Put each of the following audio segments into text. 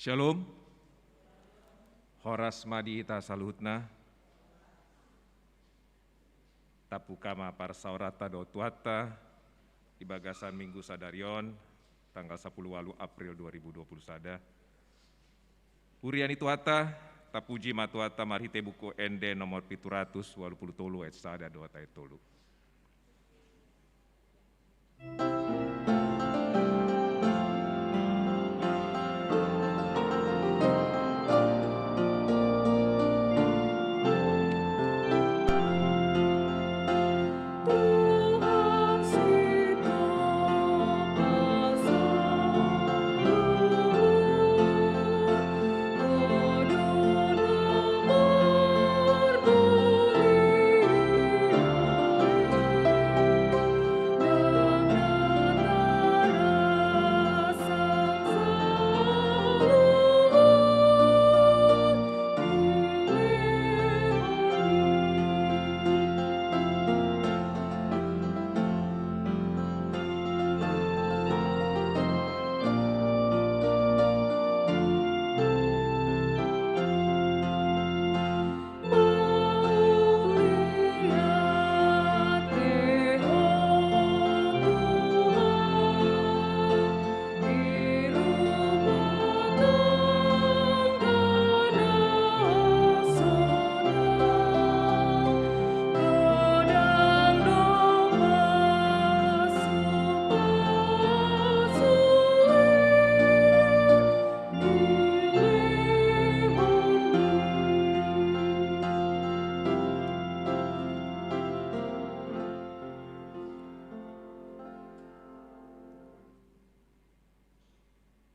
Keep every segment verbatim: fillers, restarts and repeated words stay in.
Shalom. Horas ma di hita saluhutna. Tapuka ma parsaoranta dohot Tuhanta di bagasan Minggu sadari on, tanggal sapuluh walu April dua ribu dua puluh sada. Huria ni Tuhanta, tapuji ma Tuhanta marhite Buku Ende nomor pitu ratus walu pulu tolu ayat sada dohot ayat tolu.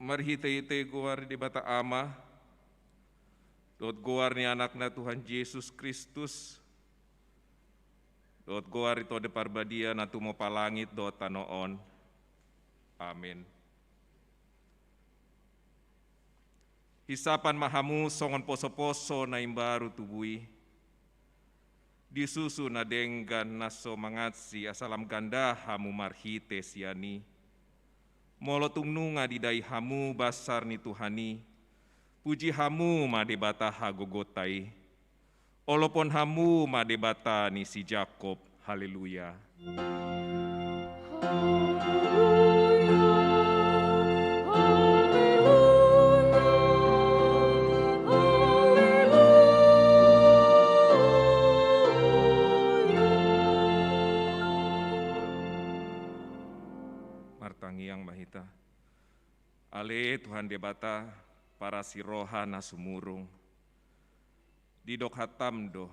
Marhitehite goar ni Debata Ama, dohot goar ni Anakna Tuhan Jesus Kristus, dohot goar ni Tondi Parbadia na tumompa langit dohot tano on. Amen. Hisapan ma hamu songon posoposo na imbaru tubu i. Disusu na denggan na so mangansi asa lam ganda hamu marhite sian i. Molo tung nunga didai hamu basar ni Tuhan i, puji hamu ma Debata hagogonta i. Olopon hamu ma Debata ni si Jakob. Haleluya. Martangiang ma hita. Ale Tuhan Debata, parasi roha na sumurung. Didok hatam do,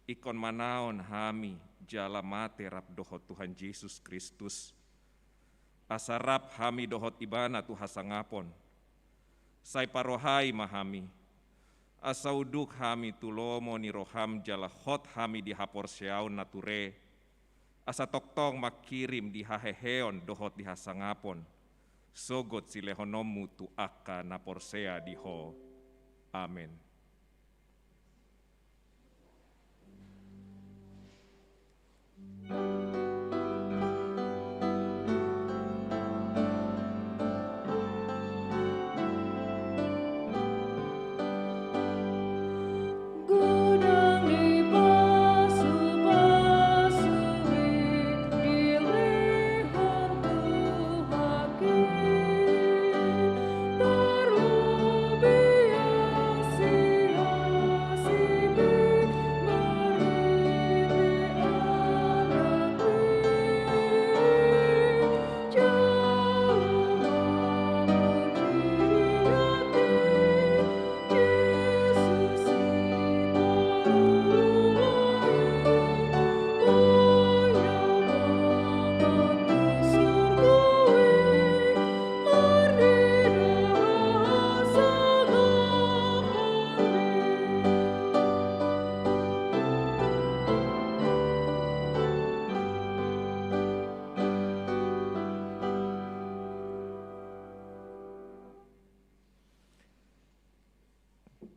ingkon manaon hami jala mate rap dohot Tuhan Jesus Kristus, asa rap hami dohot Ibana tu hasangapon. Sai parohai ma hami, asa unduk hami tu lomo ni roham jala hot hami di haporseaon na ture, asa tongtong mangkirim di haheheon dohot di hasangapon, sogot silehononmu tu angka na porsea di Ho. Amen.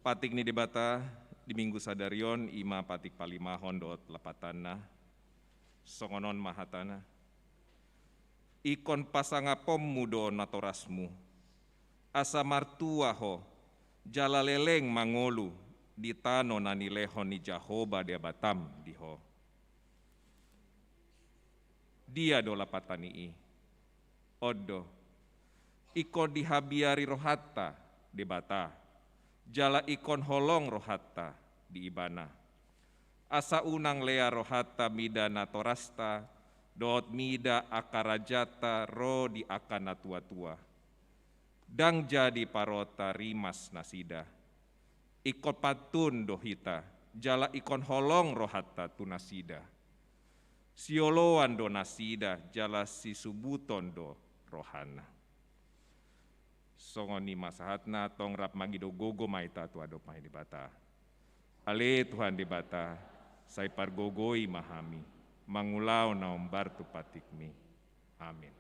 Patik ni Debata di Minggu sadari on i ma patik palimahon dohot lapatanna. Songon on ma hatana: Ingkon pasangaponmu do natorasmu, asa martua ho jala leleng mangolu di tano na nilehon ni Jahowa Debatam di ho. Dia do lapatan ni i? On do, ingkon dihabiari rohanta Debata, jala ingkon holong rohanta di Ibana. Asa unang lea rohanta mida natorasta dohot mida angka rajanta ro di angka natuatua. Ndang jadi parota rimas nasida. Ingkon pantun do hita, jala ingkon holong rohanta tu nasida. Sioloan do nasida, jala sisubuton do rohana. Songon i ma sahatna, tong rap mangido gogo ma hita tu adopan ni Debata. Ale Tuhan Debata, sai pargogoi ma hami mangulahon na hombar tu patikmi. Amin.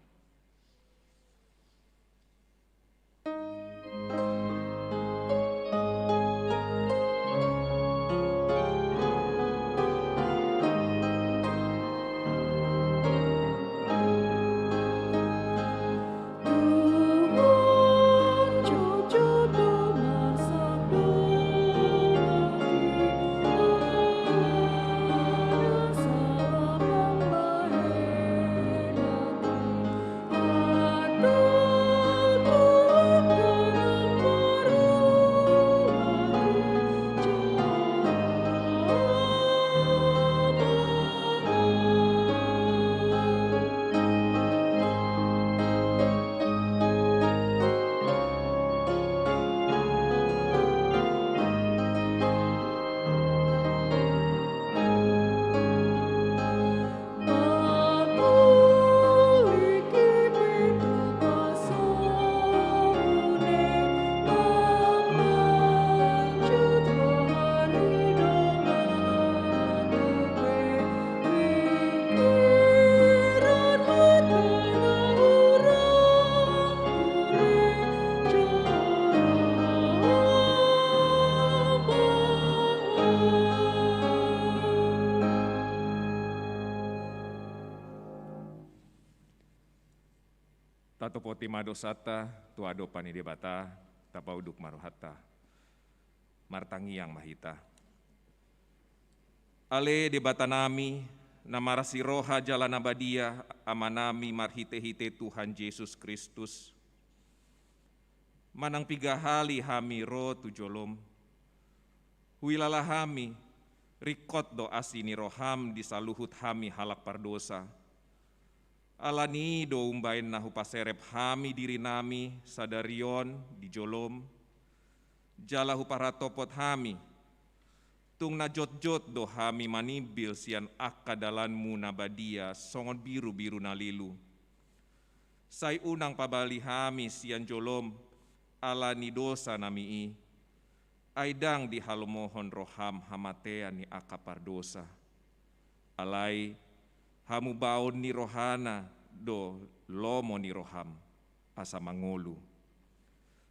Tatopoti ma dosanta tu adopan ni Debata, tapaunduk ma rohanta. Martangiang ma hita. Ale Debatanami, na marasi roha jala na badia, Amanami marhitehite Tuhan Jesus Kristus, manang piga hali hami ro tu jolom, huilala hami, ringkot do asi ni roham di saluhut hami halak pardosa. Ala ni i do umbahen na hupaserep hami dirinami sadari on di jolom, jala huparhatopot hami, tung na jotjot do hami manimbil sian angka dalanmu na badia songon birubiru na lilu. Sai unang pabali hami sian jolom ala ni dosanami i, ai ndang dihalomohon roham hamatean ni angka pardosa. Alai hamubaon ni rohana do lomo ni roham, asa mangolu.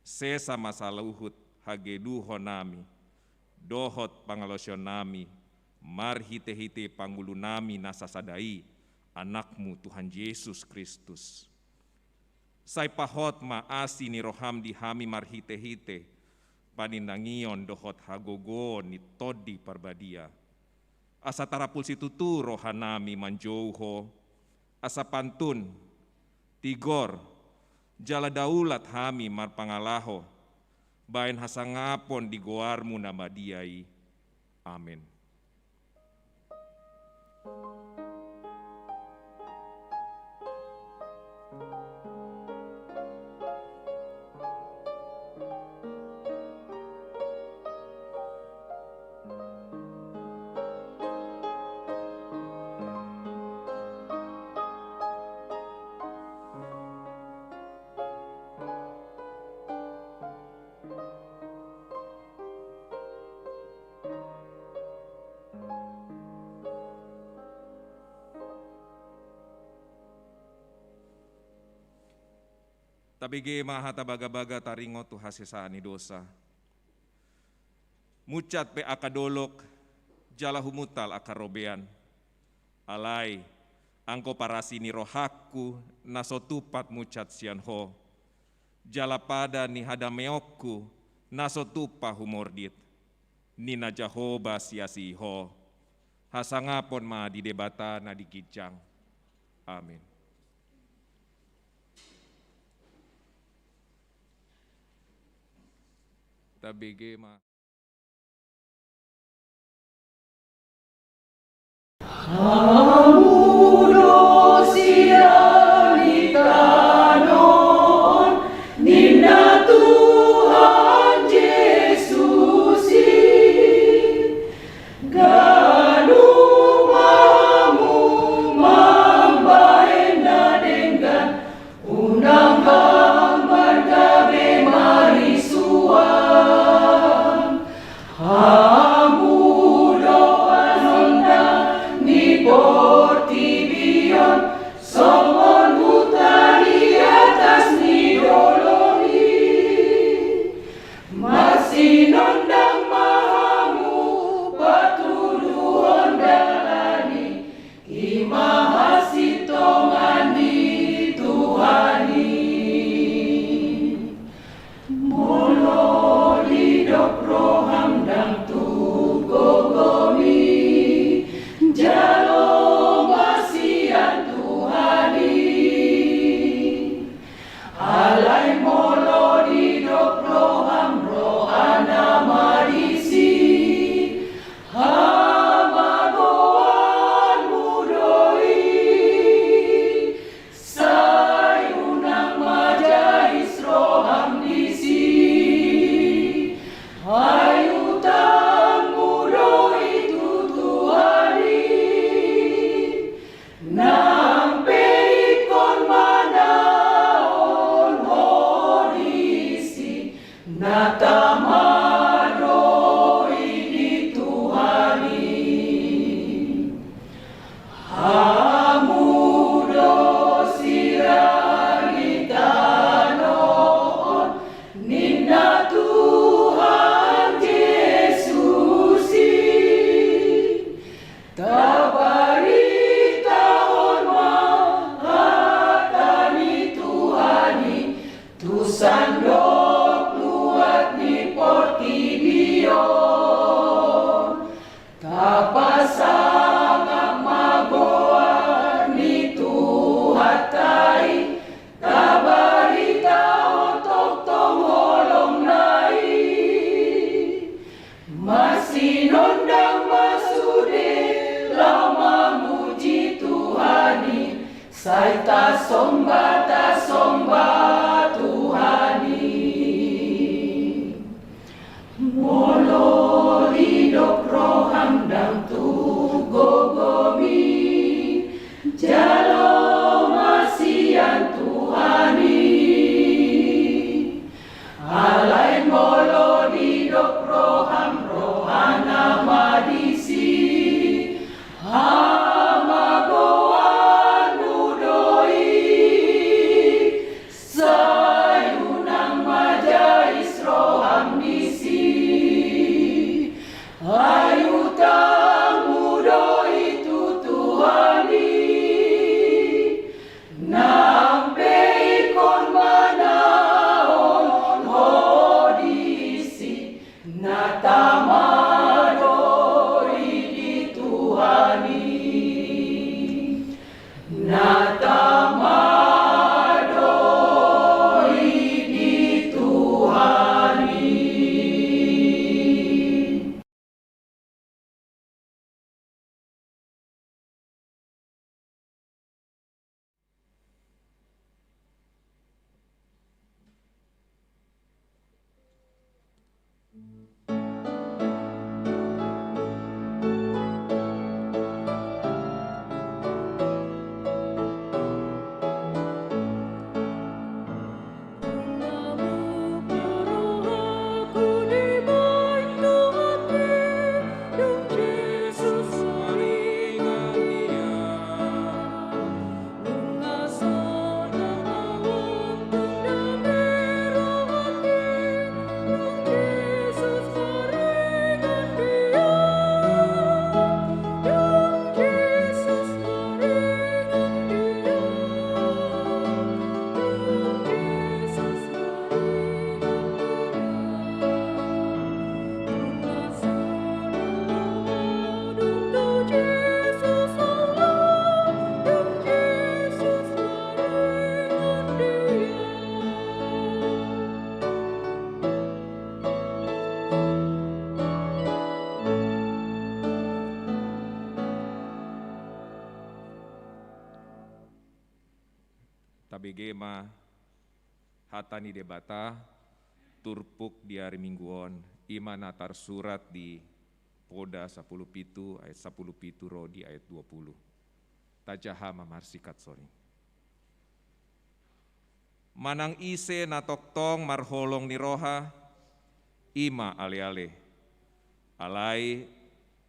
Sesa ma saluhut hageduhonnami dohot pangalaosionnami marhitehite pangulunami na sasada i, Anakmu Tuhan Jesus Kristus. Sai pahot ma asi ni roham di hami marhitehite panindangion dohot hagogoon ni Tondi Parbadia. Asa tarapul situtu rohanami manjou Ho, asa pantun, tigor, jala daulat hami marpangalaho bahen hasangapon di goarmu na badia i. Amen. Tabege ma hata bagabaga taringot tu hasesaan ni dosa. Munsat pe angka dolok, jala humuntal angka robean. Alai, anggo parasi ni rohangku na so tumpat munsat sian Ho, jala pada ni hadameonku na so tupa humordit, ninna Jahowa siasi ho. Hasangapon ma di Debata na di ginjang. Amin. Tabege ma. Hamu do sirang ni tano on, ninna Tuhan Jesus i. Ganup ma hamu mambahen na denggan, unang hambar gabe marisuan. Hamu do panondang ni portibi on, songon huta di atas ni dolok i. Marsinondang ma hamu patuduhon dalan i, i ma hasintongan ni Tuhan i. Molo didok roham ndang tung gogom i, jalo ma sian Tuhan i. Alai molo didok roham, rohana ma disi, hamagoanmu do i. Sai unang majaris roham disi, ai utangmu do i tu Tuhan i. Nang pe ingkon manaon ho disi, na tama do i di Tuhan i. Hamu do sirang ni tano on, ninna Tuhan Jesus i. Tabaritahon ma hata ni Tuhan i tu sandok luat ni portibi on. Tapasangap ma goar ni Tuhanta i, tabaritahon tongtong holongna i. Marsinondang ma sude laho mamuji Tuhan i, sai tasomba, tasomba Tuhan i. Molo didok roham ndang tung gogom i, jalo ma sian Tuhan i. Alai molo didok roham, rohana ma disi, hamagoanmu do i. Sai unang majaris roham disi, ai utangmu Tabege ma hata ni Debata, turpuk di ari Minggu on, i ma na tarsurat di Poda sapuluh pitu ayat sapuluh pitu ro di ayat dua puluh. Tajaha ma marsikat songon i. Manang ise na tongtong marholong ni roha, i ma aleale. Alai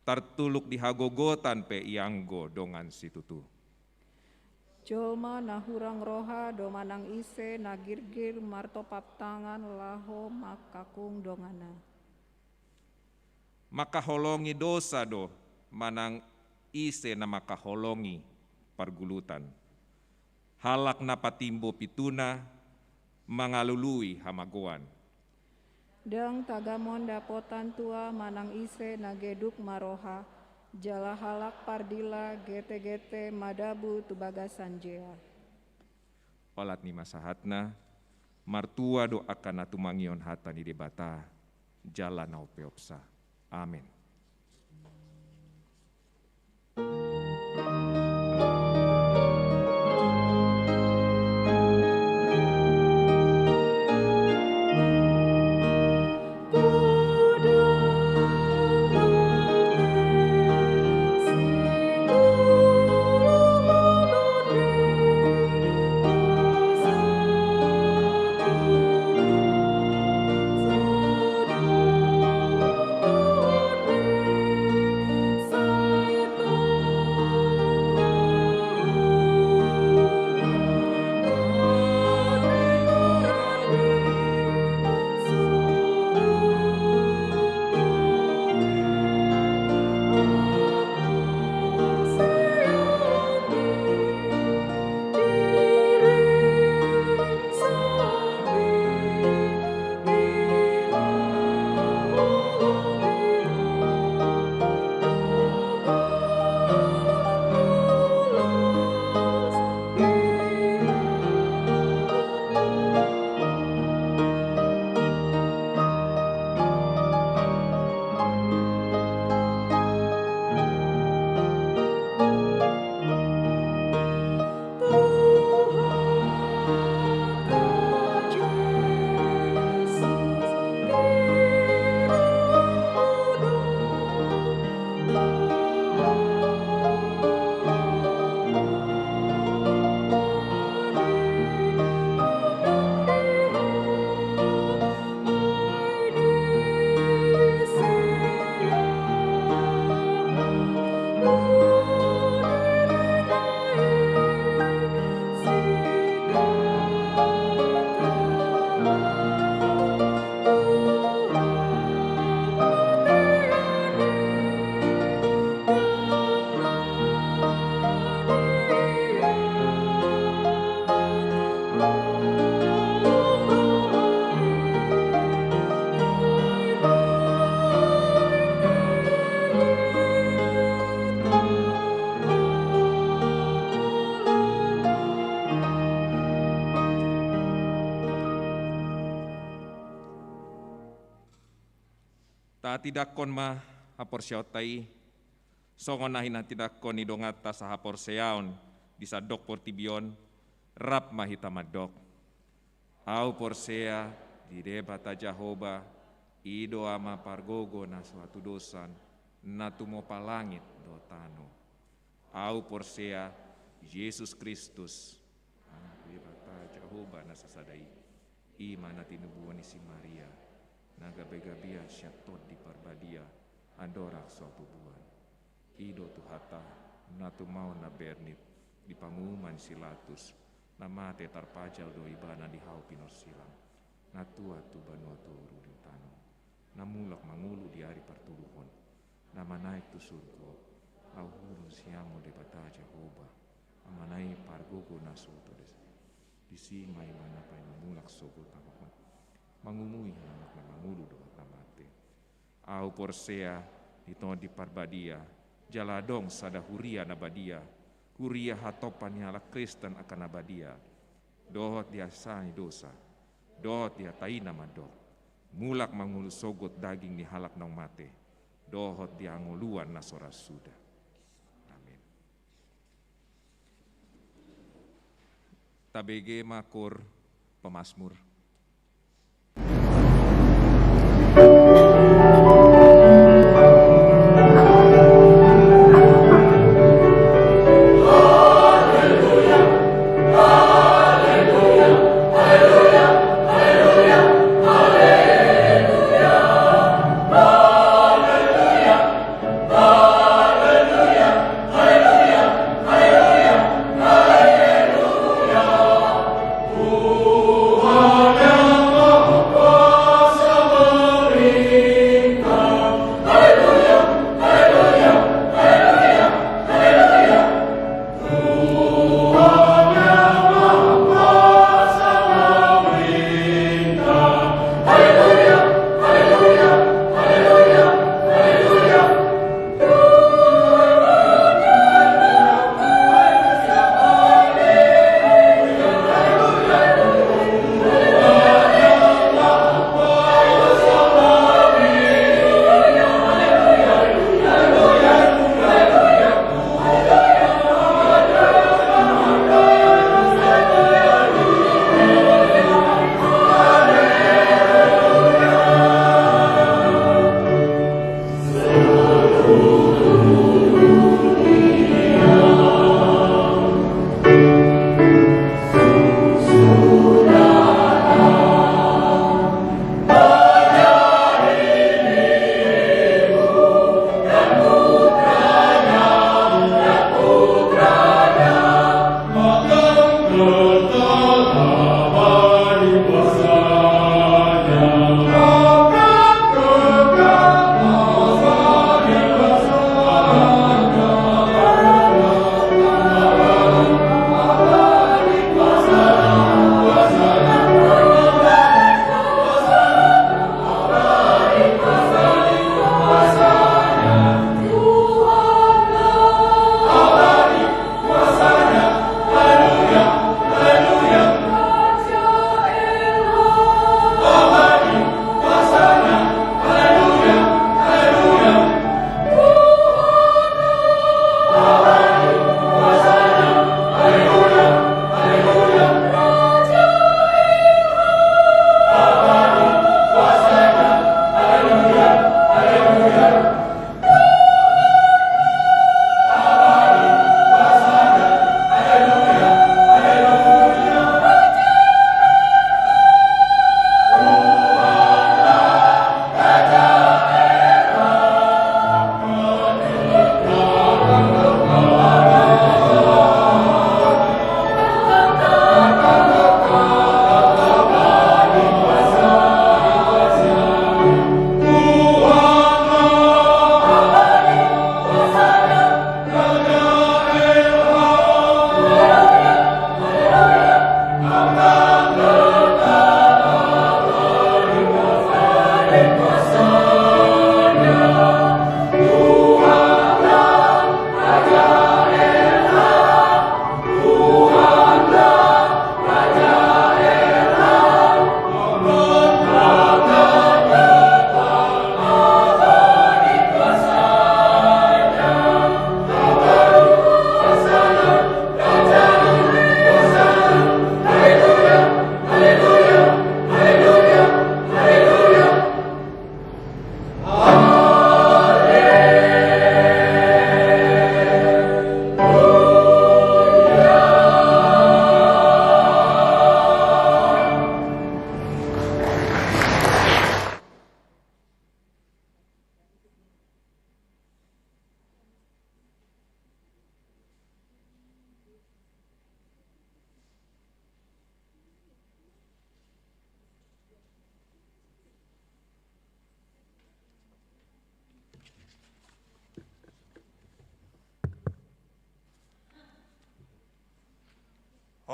tartuluk di hagogotan pe ianggo dongan situtu. Jolma na hurang roha do manang ise na girgir martopap tangan laho mangkakung donganna. Mangkaholongi dosa do manang ise na mangkaholongi pargulutan. Halak na patimbo pituna mangalului hamagoan. Ndang tagamon dapotan tua manang ise na geduk maroha, jala halak pardila getegete madabu tu bagasan jea. Olat ni ma sahatna, martua do angka na tumangihon hata ni Debata, jala na umpeopsa. Amen. Tatindangkon ma haporseaonta i, songon na hinatindangkon ni donganta sahaporseaon di sandok portibi on, rap ma hita mandok. Ahu porsea di Debata Jahowa, i do Ama pargogo na so hatudosan, na tumopa langit dohot tano. Ahu porsea Jesus Kristus, Anak Debata Jahowa na sasada i, i ma na tinubuan ni si Maria, na gabe-gabean sian Tondi Parbadia, andorang so hatubuan. I do Tuhanta, na tumaon na bernit di panguhuman ni si Latus, na mate tarpajal do Ibana di hau pinorsilang, na tuat tu banua toru di tano, na mulak mangolu di ari partoluhon, na manaek tu surgo, na umulhon sian Ama Debata Jahowa, Amana i pargogo na so hatudosan. Disi ma Ibana paima mulak sogot na mangolu, mangumui halak na mangolu dohot na mate. Ahu porsea di Tondi Parbadia, jala adong sada huria na badia, huria hatopan ni halak Kristen angka na badia, dohot di hasesaan ni dosa, dohot di hata i na mandok, mulak mangolu sogot daging ni halak naung mate, dohot di hangoluan na so ra suda. Amen. Tabege ma koor pamazmur.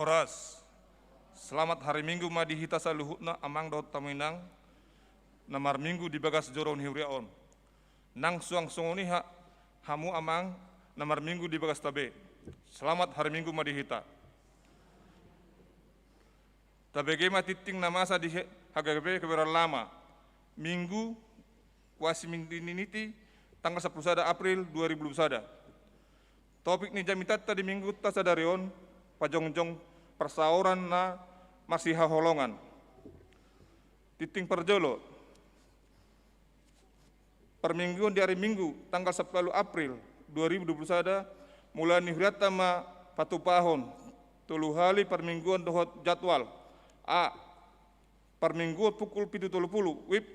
Horas. Selamat hari Minggu ma di hita saluhutna, amang dohot hamu inang, na marminggu di bagas joro ni huria on. Nang suang songon i ha-, hamu amang na marminggu di bagasta be. Selamat hari Minggu ma di hita. Tabege ma tingting na masa di H-, H K B P Kebayoran Lama, Minggu, Quasi Minggu niti, tanggal sampulu sada April dua ribu dua puluh sada. Topik ni jamitanta di Minggunta sadari on, pajongjong parsaoran na marsihaholongan. Tingting parjolo, parmingguon di ari Minggu tanggal sampulu April dua ribu dua puluh sada, mula ni hurianta ma patupahon tolu hali parmingguon dohot jadwal. A. Parmingguon pukul pitu tolu puluh WIB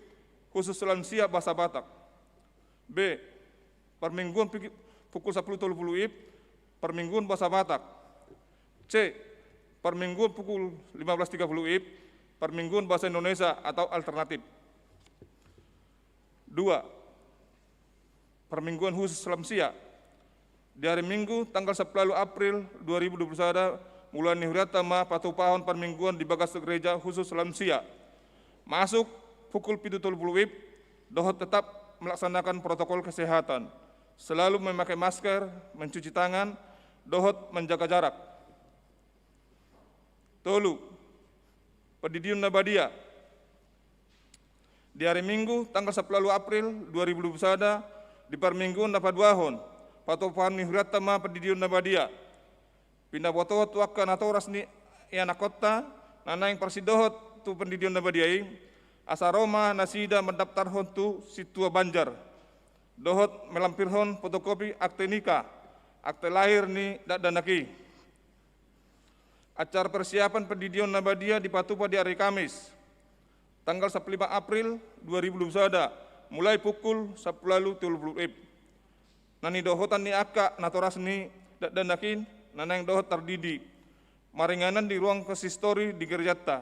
khusus lansia bahasa Batak. B. Parmingguon piki-, pukul sampulu tolu puluh WIB, parmingguon bahasa Batak. C. Parmingguon pukul lima belas tiga puluh WIB, parmingguon bahasa Indonesia atau alternatif. Dua. Parmingguon khusus lansia. Di ari Minggu tanggal sampulu April dua ribu dua puluh sada, mula ni hurianta ma patupahon parmingguon di bagas gereja khusus lansia. Masuk pukul pitu tolu puluh WIB, dohot tetap melaksanakan protokol kesehatan, selalu memakai masker, mencuci tangan, dohot menjaga jarak. Tolu. Pandidion na badia. Di ari Minggu tanggal sampulu April dua ribu dua puluh sada, di parmingguon na paduahon, patupahon ni hurianta ma pandidion na badia. Pinabotohon tu angka natoras ni ianakkonta na naeng parsidohot tu pandidion na badia i, asa ro ma nasida mandaptarhon tu sintua Banjar dohot melampirhon fotokopi akte nikah, akte lahir ni dakdanak i. Acara persiapan pandidion na badia dipatupa di ari Kamis tanggal sampulu lima April dua ribu dua puluh sada, mulai pukul sampulu tolu tolu puluh WIB. Na nidohotan ni angka natoras ni dakdanak i na naeng dohot tardidi maringanan di ruang konsistori di gerejanta.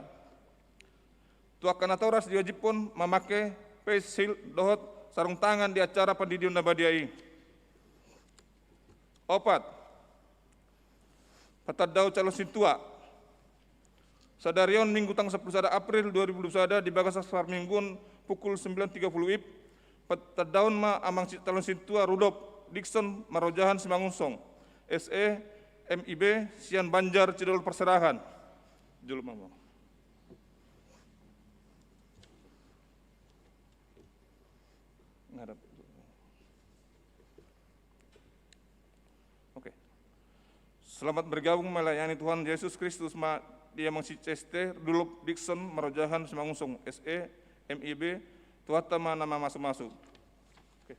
Tu angka natoras diwajibhon mamake face shield dohot sarung tangan di acara pandidion na badia i. Opat. Patandaon calon sintua. Sadari on Minggu tanggal sampulu sada April dua ribu dua puluh sada, di bagasan parmingguon pukul sembilan tiga puluh WIB, patandaon ma amang si-, calon sintua Rudolf Dikson Marojahan Simangunsong, S E, M I B, sian Banjar Cidol Parserahan. Jolo ma, Amang. Ngadap. Oke. Selamat bergabung melayani Tuhan Yesus Kristus ma di amang si C S T, Rudolf Dikson Marojahan Simangunsong, S E, M I B, Tuhanta ma na mamasumasu. Oke.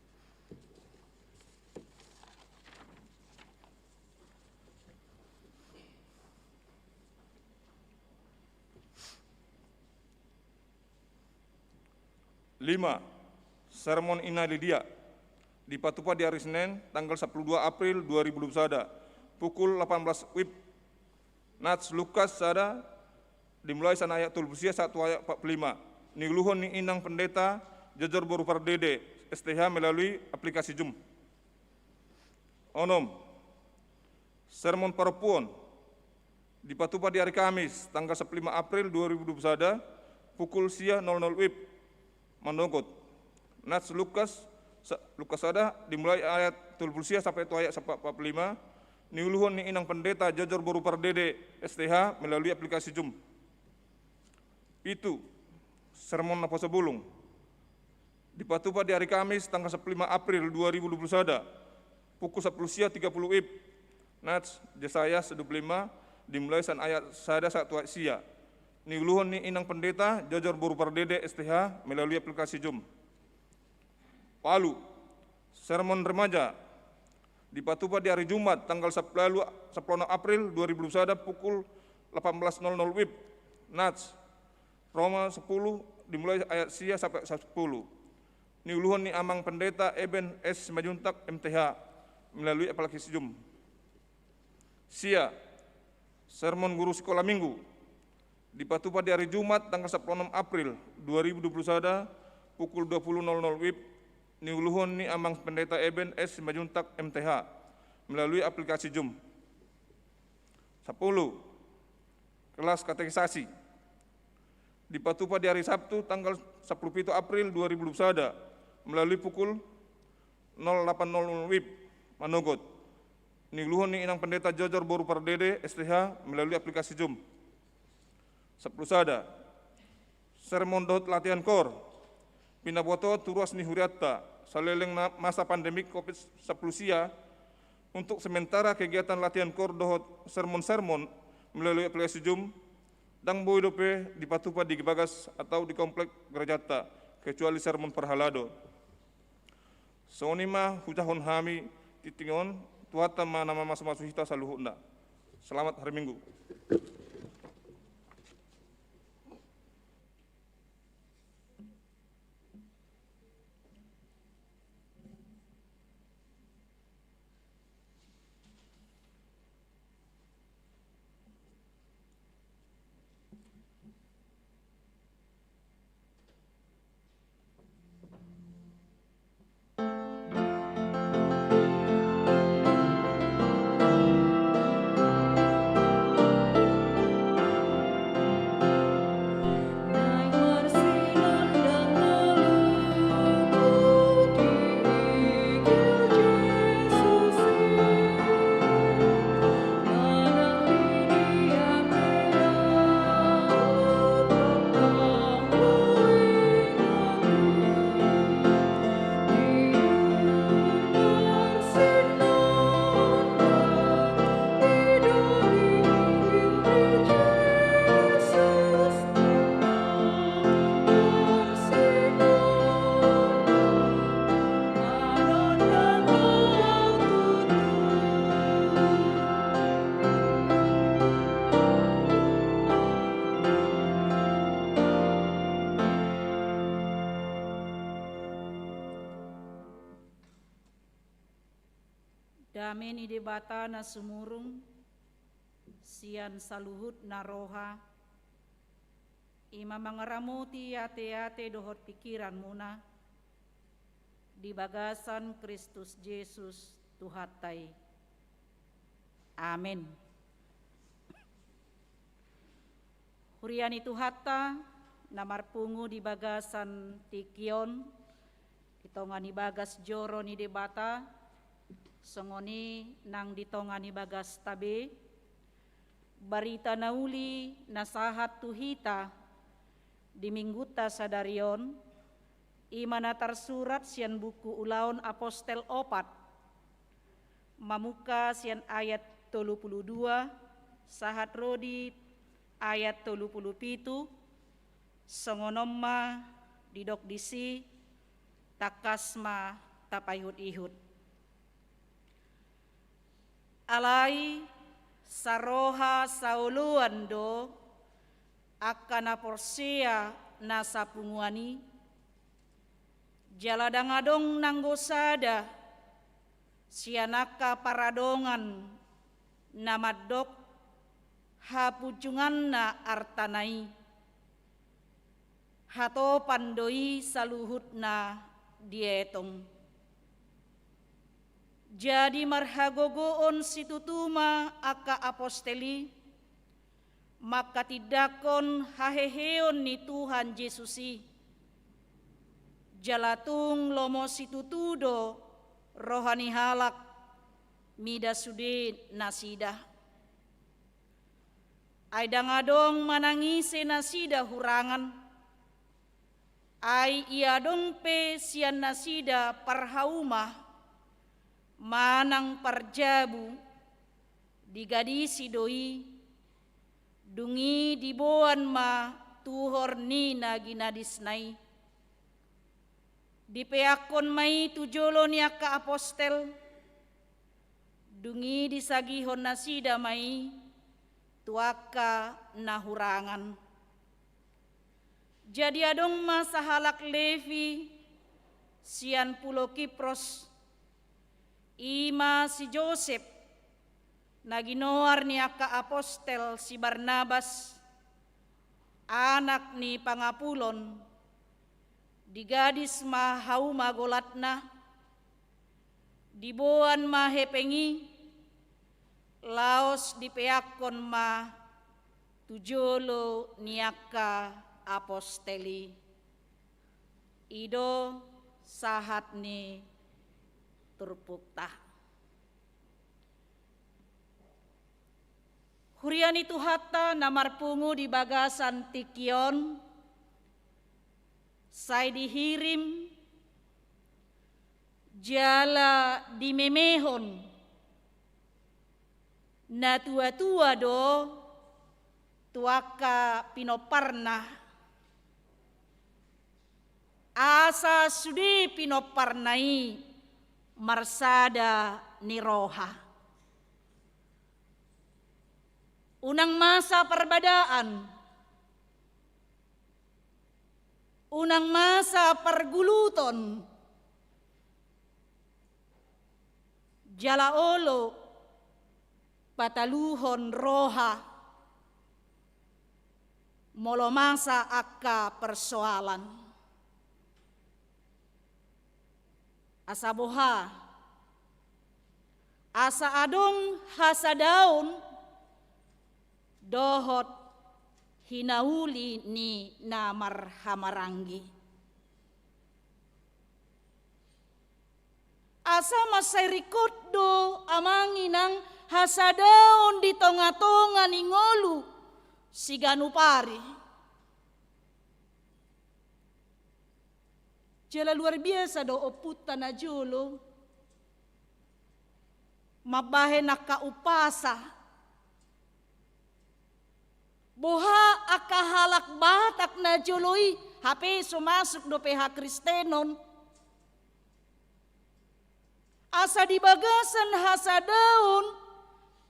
Lima. Sermon Ina Lidia. Dipatupa di ari Senin, tanggal sampulu dua April dua ribu dua puluh sada, pukul lapan belas WIB. Nats Lukas sada, dimulai sian ayat tolu puluh sia sahat tu ayat empat puluh lima. Niuluhon ni Inang Pendeta Jojor Boru Pardede, S T H, melalui aplikasi Zoom. Onom. Sermon Parompuon. Dipatupa di ari Kamis, tanggal sampulu lima April dua ribu dua puluh sada, pukul sia nol nol WIB. Manogot. Nats Lukas, sa-, Lukas sada, dimulai ayat tolu puluh sia sampai tu ayat empat puluh lima, niuluhon ni Inang Pendeta Jojor Boru Pardede, S T H, melalui aplikasi Zoom. Pitu. Sermon Naposobulung. Dipatupa di ari Kamis, tanggal sampulu lima April dua ribu dua puluh sada, pukul sampulu sia tiga puluh WIB. Nats Jesaya sada puluh lima, dimulai sian ayat sada sahat tu ayat sia. Niuluhon ni Inang Pendeta Jojor Boru Pardede, S T H, melalui aplikasi Zoom. Ualu. Sermon Remaja. Dipatupa di ari Jumat, tanggal sampulu, sampulu onom April dua ribu dua puluh sada, pukul lapan belas nol nol WIB. Nats Roma sepuluh, dimulai ayat sia sampai sapuluh. Niuluhon ni Amang Pendeta Eben S Simanjuntak, M T H, melalui aplikasi Zoom. Sia. Sermon Guru Sikola Minggu. Dipatupa di ari Jumat, tanggal sampulu onom April dua ribu dua puluh sada, pukul dua puluh nol nol WIB, niuluhon ni Amang Pendeta Eben S Simanjuntak, M T H, melalui aplikasi Zoom. Sapuluh. Kelas katekisasi. Dipatupa di ari Sabtu, tanggal sampulu pitu April dua ribu dua puluh sada, melalui pukul nol delapan nol nol WIB, Manogot. Niuluhon ni Inang Pendeta Jojor Boru Pardede, S T H, melalui aplikasi Zoom. Sapuluh sada. Sermon dohot latihan koor. Pinabotohon tu ruas ni hurianta, saleleng na masa pandemi covid sampulu sia, untuk sementara kegiatan latihan koor dohot sermon-sermon melalui aplikasi Zoom, ndang boi dope dipatupa di bagas atau di komplek gerejanta, kecuali sermon parhalado. Songon i ma hujahahon hami tingki on, Tuhanta ma na mamasumasu hita saluhutna. Selamat hari Minggu. Dame ni Debata na sumurung sian saluhut na roha, i ma mangaramoti ateate dohot pingkiranmuna di bagasan Kristus Jesus Tuhanta i. Amen. Huria ni Tuhanta na marpungu di bagasan tingki on, di tonga ni bagas joro ni Debata, songon i nang di tonga ni bagasta be, barita na uli na sahat tu hita di minggunta sadari on, i ma na tarsurat sian buku Ulaon Apostel opat, mamungka sian ayat tolu pulu dua sahat ro di ayat tolu pulu pitu, songon on ma didok disi, tangkas ma tapaihutihut. Alai saroha saoloan do angka na porsea na sapunguan i, jala ndang adong nanggo sada sian angka paradongan na mandok hapunjunganna artana i. Hatopan do i saluhutna dietong. Jadi marhagogoon situtu ma angka apostel i mangkatindangkon haheheon ni Tuhan Jesus i. Jala tung lomo situtu do roha ni halak mida sude nasida. Ai ndang adong manang ise nasida hurangan. Ai ia adong pe sian nasida parhauma manang parjabu, digadisi do i, dung i diboan ma tuhor ni na ginadisna i. Dipeakkon ma i tu jolo ni angka apostel, dung i disagihon nasida ma i tu angka na hurangan. Jadi adong ma sahalak Levi sian pulo Kipros, i ma si Josep, na ginoar ni angka apostel si Barnabas, anak ni pangapulon, digadis ma hauma golatna, diboan ma hepeng i, laos dipeakkon ma tu jolo ni angka apostel i. I do sahat ni turpukta. Huria ni Tuhanta na marpungu di bagasan tingki on, sai dihirim jala dimemehon natuatua do tu angka pinomparna, asa sude pinomparna i marsada ni roha. Unang masa parbadaan, unang masa parguluton, jala olo pataluhon roha molo masa angka persoalan. Asa boha? Asa adong hasadaon dohot hinauli ni na marhahamaranggi. Asa mansai ringkot do, amang inang, hasadaon di tongatonga ni ngolu siganup ari. Jala luar biasa do ompunta najolo mambahen angka umpasa. Boha angka halak Batak najolo i, hape so masuk dope hakristenon. Asa di bagasan hasadaon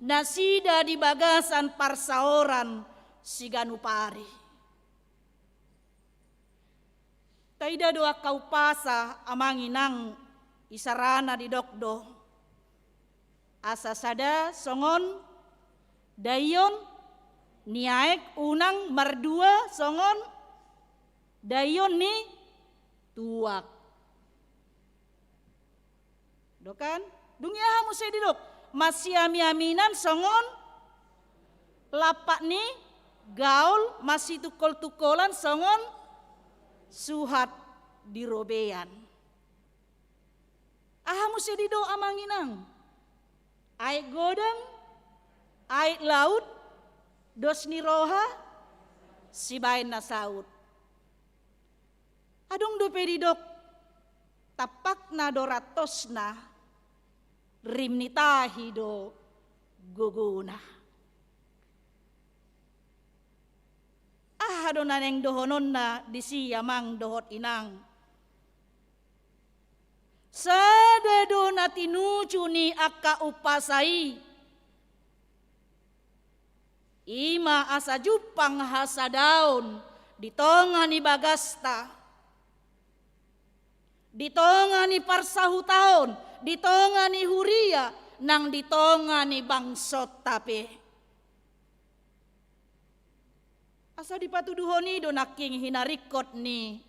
nasida di bagasan parsaoran siganup ari. Taida do angka umpasa, amang inang, isarana didok do: Asa sada songon daion ni aek, unang mardua songon daion ni tuak. Do kan? Dung i aha muse didok? Masiamiaminan songon lampak ni gaol, masitungkoltungkolan songon suhat di robean. Aha muse didok, amang inang? Aek godang, aek laut, dos ni roha, sibaen na saut. Adong dope didok, tampakna do rantosna, rim ni tahi do gogona. Aha do na naeng dohononna disi, amang dohot inang? Sada do na tinuju ni angka umpasa i, i ma asa jumpang hasadaon di tonga ni bagasta, di tonga ni parsahutaon, di tonga ni huria, nang di tonga ni bangsonta pe. Asa dipatuduhon i do nangkin hinaringkot ni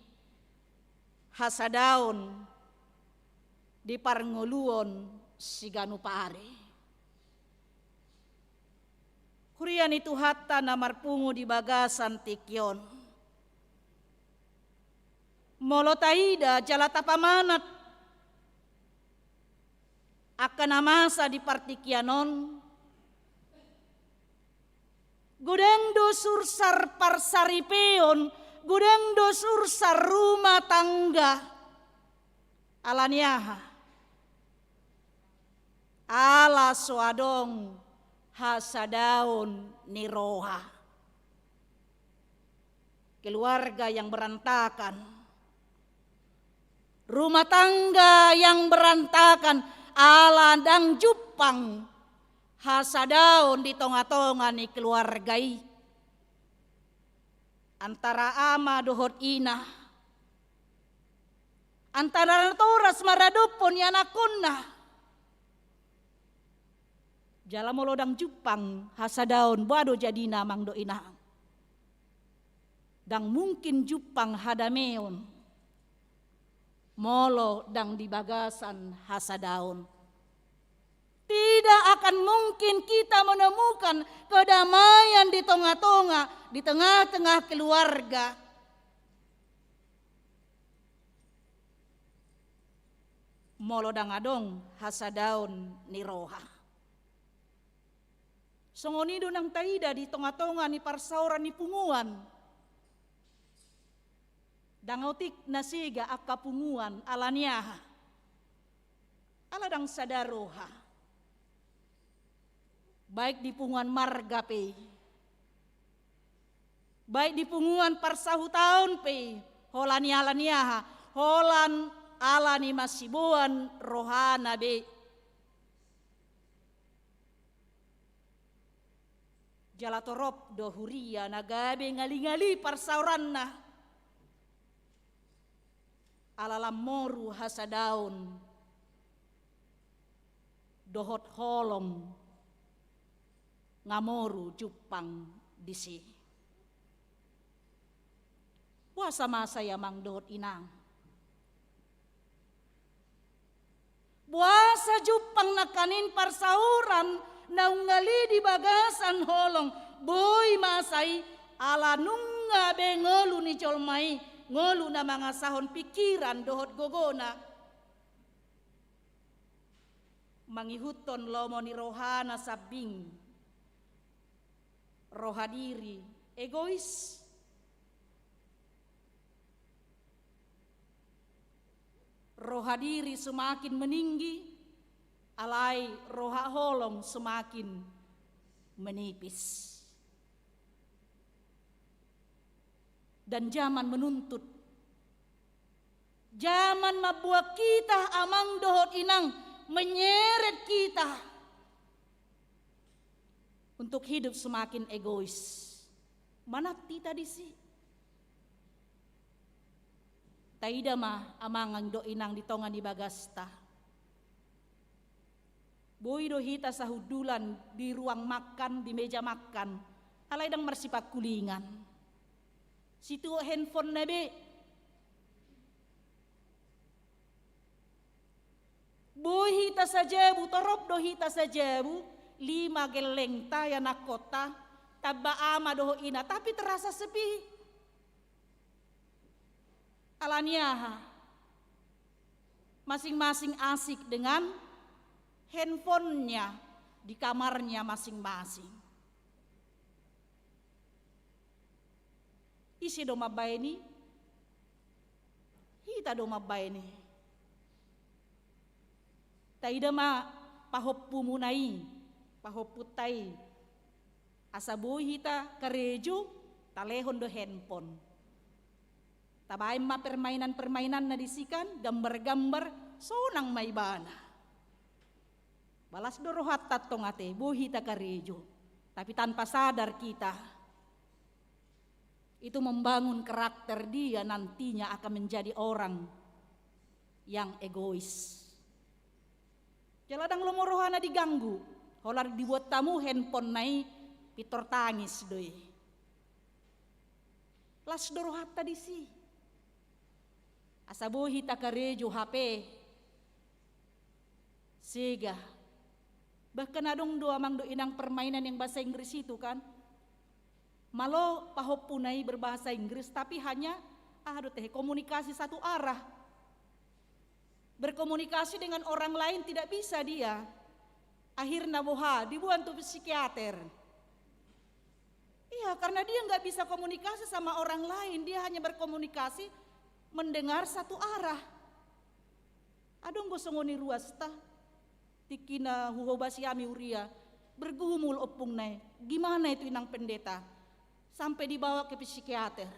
hasadaon di parngoluon siganup ari. Huria ni Tuhanta na marpungu di bagasan tingki on. Molo taida jala tapamanat angka na masa di partingkian on, godang do sursar parsaripeon, godang do sursar rumah tangga. Ala ni aha? Ala so adong hasadaon ni roha. Keluarga yang berantakan, rumah tangga yang berantakan, ala ndang jumpang hasadaon di tongatonga ni keluarga i. Antara ama dohot ina, antara natoras maradophon ianakhonna. Jala molo ndang jumpang hasadaon, boha do jadina, amang dohot inang? Ndang mungkin jumpang hadameon molo ndang di bagasan hasadaon. Tidak akan mungkin kita menemukan kedamaian di tengah-tengah, di tengah-tengah keluarga, molo ndang adong hasadaon ni roha. Songon i do nang taida di tongatonga ni parsaoran ni punguan. Ndang otik na sega angka punguan, ala ni aha? Ala ndang sada roha. Baik di punguan marga pe, Baik di punguan parsahutaon pe i, holan i ala ni aha? Holan ala ni masiboan rohana be. Jala torop do huria na gabe ngali-ngali parsaoranna. Ala lam moru hasadaon dohot holong nga moru jumpang disi. Boasa masa i amang dohot inang? Boasa jumpang nangkaning parsaoran naung ngali di bagasan holong? Boi masa i ala nunga be ngolu ni jolma i, ngolu na mangasahon pingkiran dohot gogona mangihuthon lomo ni rohana sambing, roha diri, egois. Roha diri semakin meninggi, alai roha holong semakin menipis. Dan zaman menuntut. Zaman mambuat kita amang dohot inang, menyeret kita untuk hidup semakin egois. Manat hita disi. Taida ma amang dohot inang di tonga ni bagasta. Boi do hita sahundulan di ruang makan, di meja makan, alai ndang marsipangkulingan. Situo handphone na be. Boi hita sajabu, torop do hita sajabu, lima gellengta, ianakhonta, tamba ama dohot ina, tapi terasa sepi. Ala ni aha? Masing-masing asik dengan handphonenya di kamarnya masing-masing. Ise do mambaen i? Hita do mambaen i. Taida ma pahompumuna i, pahompunta i. Asa boi hita karejo, talehon do handphone. Tabaen ma permainan-permainanna disi kan, gambar-gambar, sonang ma ibana. Balas do rohanta tong ate, boi hita karejo. Tapi tanpa sadar kita, itu membangun karakter dia nantinya akan menjadi orang yang egois. Jala ndang lomo rohana diganggu, holan dibuat hamu handphone na i pintor tangis do i. Las do rohanta disi. Asa boi hita karejo H P. Sega. Bahkan adong do amang dohot inang permainan yang bahasa Inggris itu kan. Malo pahompuna i berbahasa Inggris, tapi hanya, ah, do tehe, komunikasi satu arah. Berkomunikasi dengan orang lain tidak bisa dia. Akhirnya boha, diboan tu psikiater. Iya, karena dia nggak bisa komunikasi sama orang lain, dia hanya berkomunikasi mendengar satu arah. Adong do songon i ruasta, tingki na huhobasi hami huria, bergumul ompungna i, gimana itu inang pendeta, sampai dibawa ke psikiater.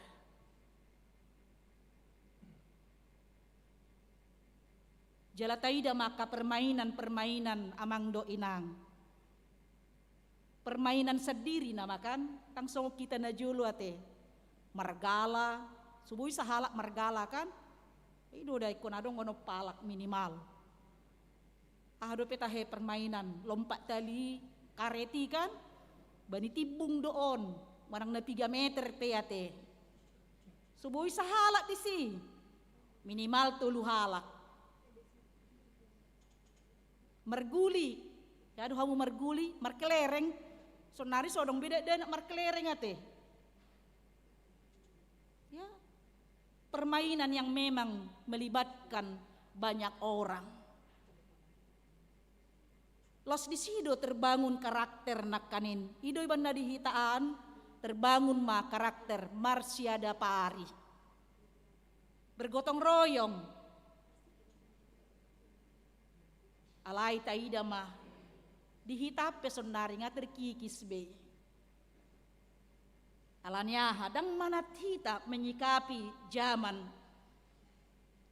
Jala taida ma angka permainan-permainan amang dohot inang. Permainan sendiri nama kan, ndang songon hita na jolo ate. Margala, so boi sahalak margala kan. I do da ingkon adong onom halak minimal. Aha dope tahe permainan, lompat tali karet i kan. Bani timbung do on, manang na piga meter pe ate. So boi sahalak disi. Minimal tolu halak. Marguli. Ya, do hamu marguli, markelereng. Sonari so adong be dakdanak markelereng ate. Ya. Permainan yang memang melibatkan banyak orang. Laos disi do terbangun karakter nangkaning. I do ibana di hita an, terbangun ma karakter marsiadapari. Bergotong royong. Alai taida ma, di hita pe sonari nga terkikis be. Alani aha? Ndang manat hita menyikapi zaman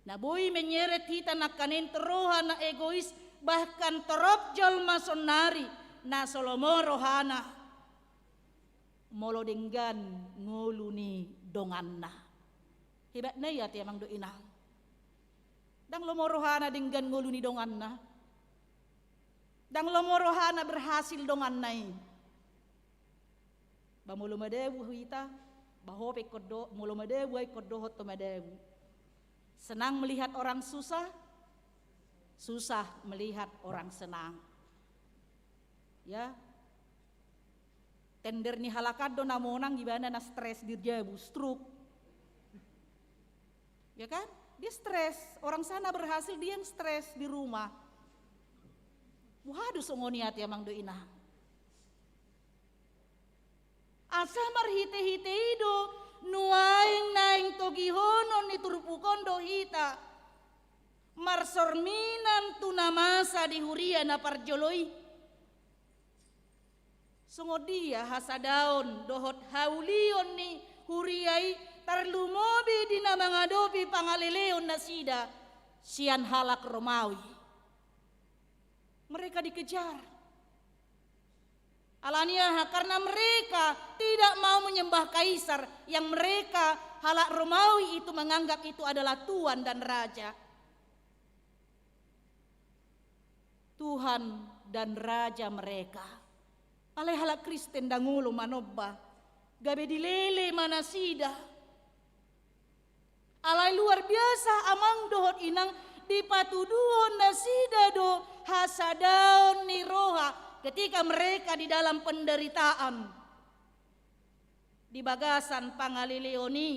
na boi menyeret hita nangkaning tu roha na egois, bahkan torop jolma saonari na so lomo rohana molo denggan ngolu ni donganna. Hebatna i ate amang dohot inang. Ndang lomo rohana denggan ngolu ni donganna. Ndang lomo rohana berhasil donganna i. Ba molo madabu hita, ba ho pe ingkon do, molo madabu ai ingkon dohot tu madabu. Senang melihat orang susah, susah melihat orang senang. Ya. Tender ni halak an do na monang, ibana na stres di jabu, stroke. Ya kan? Dia stres, orang sana berhasil, dia yang stres di rumah. Boha do songon i ate amang dohot inang. Asa marhitehite i do nuaeng naeng togihonon ni turpuk on do hita marsorminan tu na masa di huria na parjolo i. Songon dia hasadaon dohot haulion ni huria i, tarlumobi di na mangadopi pangaleleon nasida sian halak Romawi. Mereka dikejar. Alani aha? Karena mereka tidak mau menyembah kaisar yang mereka, halak Romawi itu, menganggap itu adalah tuan dan raja. Tuhan dan raja mereka. Alai halak Kristen ndang olo manomba, gabe dilele ma nasida. Alai luar biasa amang dohot inang, dipatuduhon nasida do hasadaon ni roha ketika mereka di dalam penderitaan di bagasan pangaleleon i.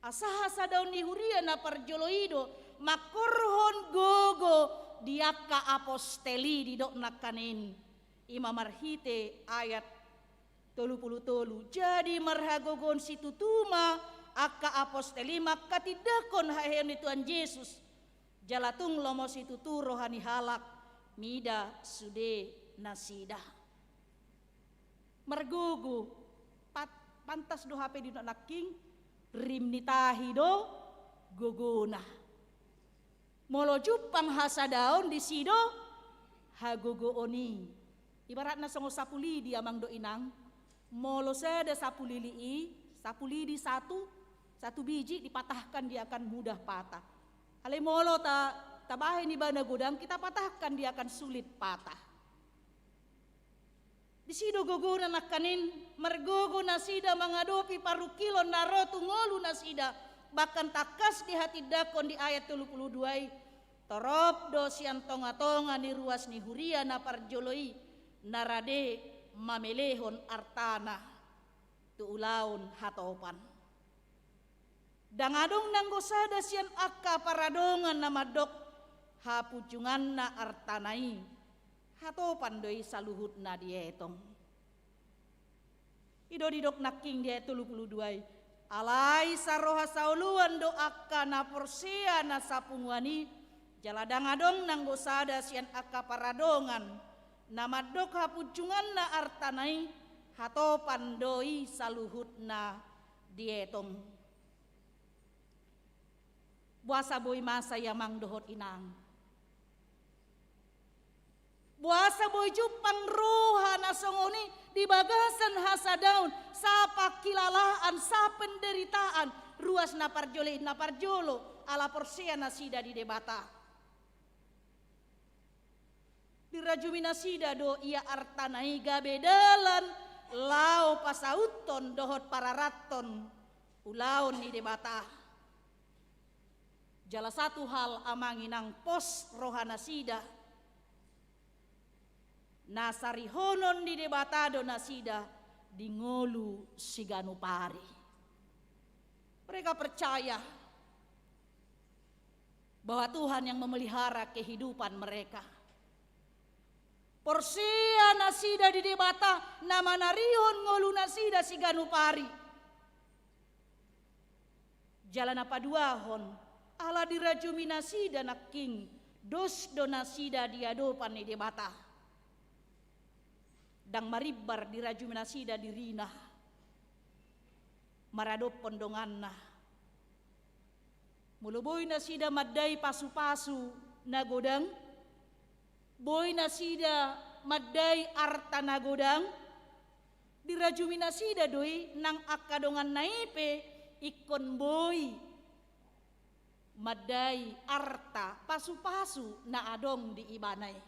Asa hasadaon ni huria na parjolo i do mangkorhon gogo di angka apostel i, didok nangkaning i ma marhite ayat tolu pulu tolu. Jadi marhagogoon situtu ma angka apostel i mangkatindangkon haheheon ni Tuhan Jesus. Jala tung lomo situtu roha ni halak mida sude nasida. Margogo, pat-, pantas do hape didok nangking, rim ni tahi do gogona. Molo jumpang hasadaon, disi do hagogoon i. Ibaratna songon sapu lidi amang dohot inang. Molo sada sapu lidi i, sapu lidi satu, satu biji dipatahkan dia akan mudah patah. Alai molo ta, tabahen ibana godang, kita patahkan dia akan sulit patah. Disi do gogona nangkaning, margogo nasida mangadopi parungkilon na ro tu ngolu nasida, bahkan tangkas dihatindangkon di ayat tolu pulu dua i, torop do sian tongatonga ni ruas ni huria na parjolo i na rade mamelehon artana tu ulaon hatopan. Ndang adong nanggo sada sian angka paradongan na mandok hapunjunganna artana i, hatopan do i saluhutna dietong. I do didok nangking di ayat tolu pulu dua i, alai saroha saoloan do angka na porsea na sapunguan i, jala ndang adong nanggo sada sian angka paradongan na mandok hapunjunganna artana i, hatopan do i saluhutna dietong. Boasa boi masa i amang dohot inang? Boasa boi jumpang roha na songon i di bagasan hasadaon, sapangkilalaan, sapenderitaan, ruas na parjolo i, na parjolo ala porsea nasida di Debata. Dirajumi nasida do ia artana i gabe dalan laho pasauthon dohot pararathon ulaon ni Debata. Jala satu hal amang inang, pos roha nasida, na sarihonon ni Debata do nasida di ngolu siganup ari. Mereka percaya bahwa Tuhan yang memelihara kehidupan mereka. Porsea nasida di Debata na manarihon ngolu nasida siganup ari. Jala na paduahon, ala dirajumi nasida nangkin, dos do nasida di adopan ni Debata. Ndang marimbar dirajumi nasida dirina maradophon donganna. Molo boi nasida mandai pasupasu na godang, boi nasida mandai arta na godang, dirajumi nasida do i nang angka donganna i pe ingkon boi mandai arta pasupasu na adong di ibana i.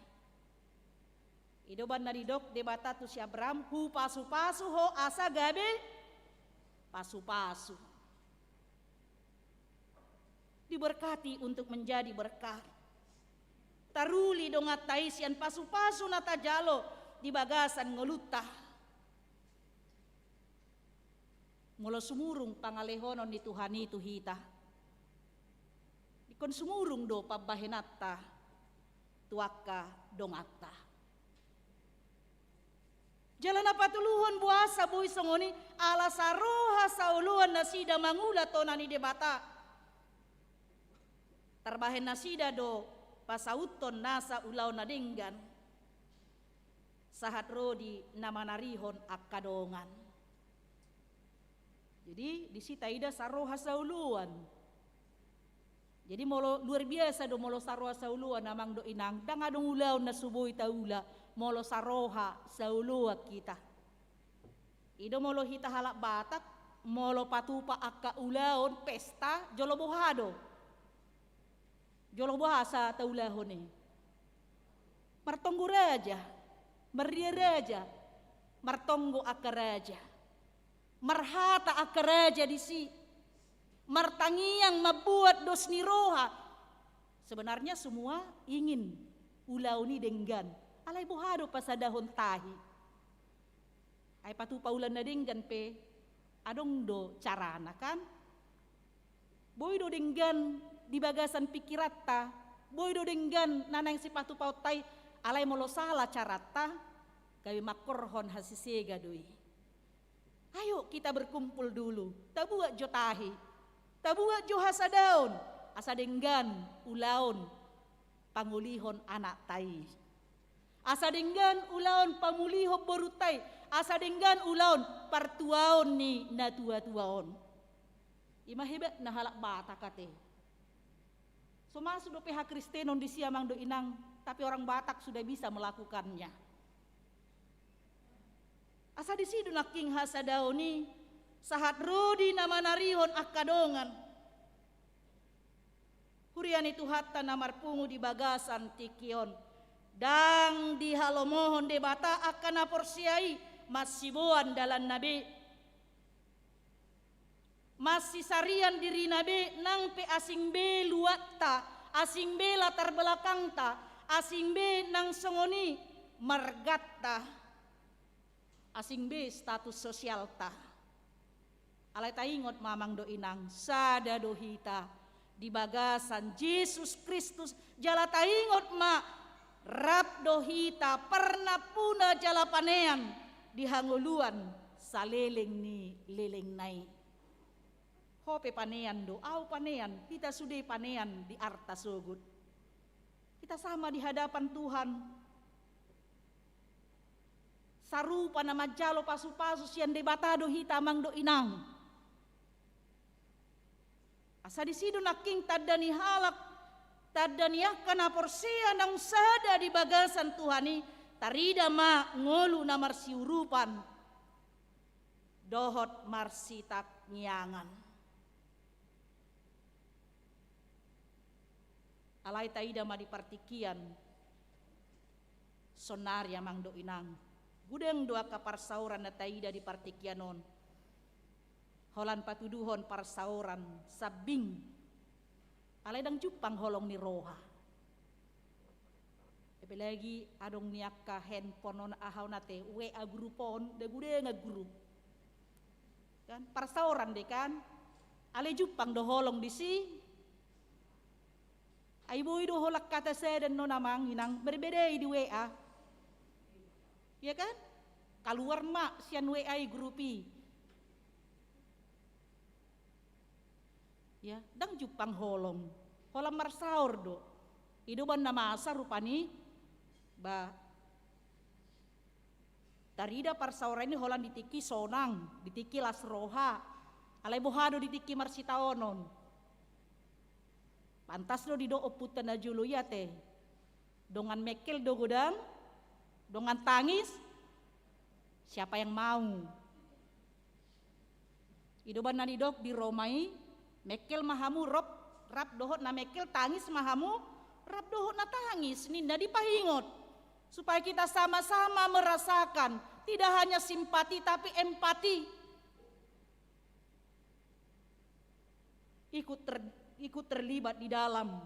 I do umbahen na didok Debata tu si Abraham, hupasupasu ho asa gabe pasupasu. Diberkati untuk menjadi berkat. Taruli donganta i sian pasupasu na tajalo di bagasan ngolunta. Molo sumurung pangalehonon ni Tuhan i tu hita, ingkon sumurung do pambahenanta tu angka donganta. Jala na patoluhon, boasa boi songon i? Ala saroha saoloan nasida mangula tona ni Debata. Tarbahen nasida do pasauthon nasa ulaon na denggan sahat ro di na manarihon angka dongan. Jadi disi taida saroha saoloan. Jadi molo luar biasa do molo saroha saoloan, amang dohot inang, ndang adong ulaon na so boi taula molo saroha saoloan hita. I do molo hita halak Batak, molo patupa angka ulaon pesta, jolo boha do? Jolo boha asa taulahon i? Martonggo raja, marria raja, martonggo angka raja, marhata angka raja disi, martangiang, mambuat dos ni roha. Sebenarnya semua ingin ulaon i denggan. Alai boha do pasadahon tahi? Ai patupa ulaon na denggan pe adong do carana, kan? Boi do denggan di bagasan pikiranta, boi do denggan na naeng sipatupaonta i, alai molo sala caranta, gabe mangkorhon hasisega do i. Ayo kita berkumpul dulu, tabuat jo tahi, tabuat jo hasadaon, asa denggan ulaon pangolihon anakta i. Asa denggan ulaon pamulihon borunta i, asa denggan ulaon partuaon ni natuatua on. I ma hebatna halak Batak ate. So masuk dope hakristenon disi, amang dohot inang, tapi orang Batak sudah bisa melakukannya. Asa disi do nangkin hasadaon i, sahat ro di na manarihon angka dongan. Huria ni Tuhanta na marpungu di bagasan tingki on, ndang dihalomohon Debata angka na porsea i, masiboan dalanna be, masisarian dirina be, nang pe asing be luatta, asing be latar belakangta, asing be nang songon i marganta, asing be status sosialta. Alai taingot ma, amang dohot inang, sada do hita di bagasan Jesus Kristus, jala taingot ma, rap do hita parnampuna jala panean di hangoluan saleleng ni lelengna i. Ho pe panean do, au panean, hita sude panean di arta sogot. Hita sama di hadapan Tuhan. Sarupa na manjalo pasupasu sian Debata do hita, amang dohot inang. Asa disi do nangkin tanda ni halak, tanda ni angka na porsea naung sada di bagasan Tuhan i, tarida ma ngolu na marsiurupan dohot marsitangiangan. Alai taida ma di partingkian saonari, amang dohot inang, godang do angka parsaoran na taida di partingkian on. Holan patuduhon parsaoran sambing, alai ndang jumpang holong ni roha. Apalagi adong ni angka handphone on, aha on ate, W A group on, ndang godang grup. Kan parsaoran do i, kan? Alai jumpang do holong disi. Ai boi do holan hata sada annon, amang inang, berbeda i di W A. Iya, kan? Kaluar ma sian W A i grup i. Ya, ndang jumpang holong. Holan marsaor do. I do umbahen na masa rupani, ba, Tarida parsaoran i holan di tingki sonang, di tingki las roha. Alai boha do di tingki marsitaonon? Pantas do didok ompunta na jolo i ate, dongan mengkel do godang, dongan tangis, siapa yang mau? I do umbahen na nidok di Roma i, mengkel ma hamu rap, rap dohot na mengkel, tangis ma hamu rap dohot na tangis, ninna dipaingot. Supaya kita sama-sama merasakan, tidak hanya simpati, tapi empati. Ikut ter-, ikut terlibat di dalam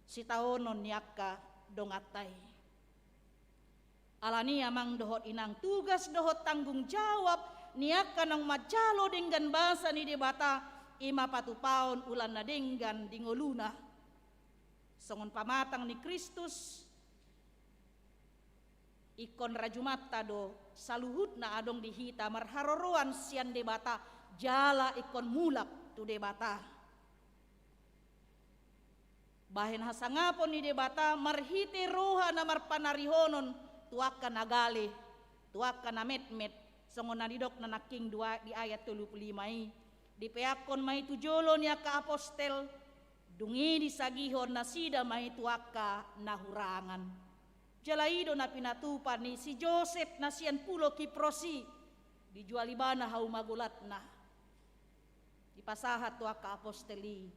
sitaonon ni angka donganta i. Alani i amang dohot inang, tugas dohot tanggung jawab ni angka naung manjalo denggan basa ni Debata, i ma patupaon ulaon na denggan di ngoluna. Songon pamatang ni Kristus, ingkon rajumanta do saluhutna adong di hita marharoroan sian Debata, jala ingkon mulak tu Debata. Bahen hasangapon ni Debata marhite roha na marpanarihonon tu angka na gale, tu angka na metmet, songon na nidokna nangkin dua di ayat tolu pulu lima i. Dipeakkon ma i tu jolo ni angka apostel, dung i disagihon nasida ma i tu angka na hurangan. Jala i do na pinatupa ni si Josep na sian pulo Kipros i, dijual ibana hauma golatna. Dipasahat tu angka apostel i,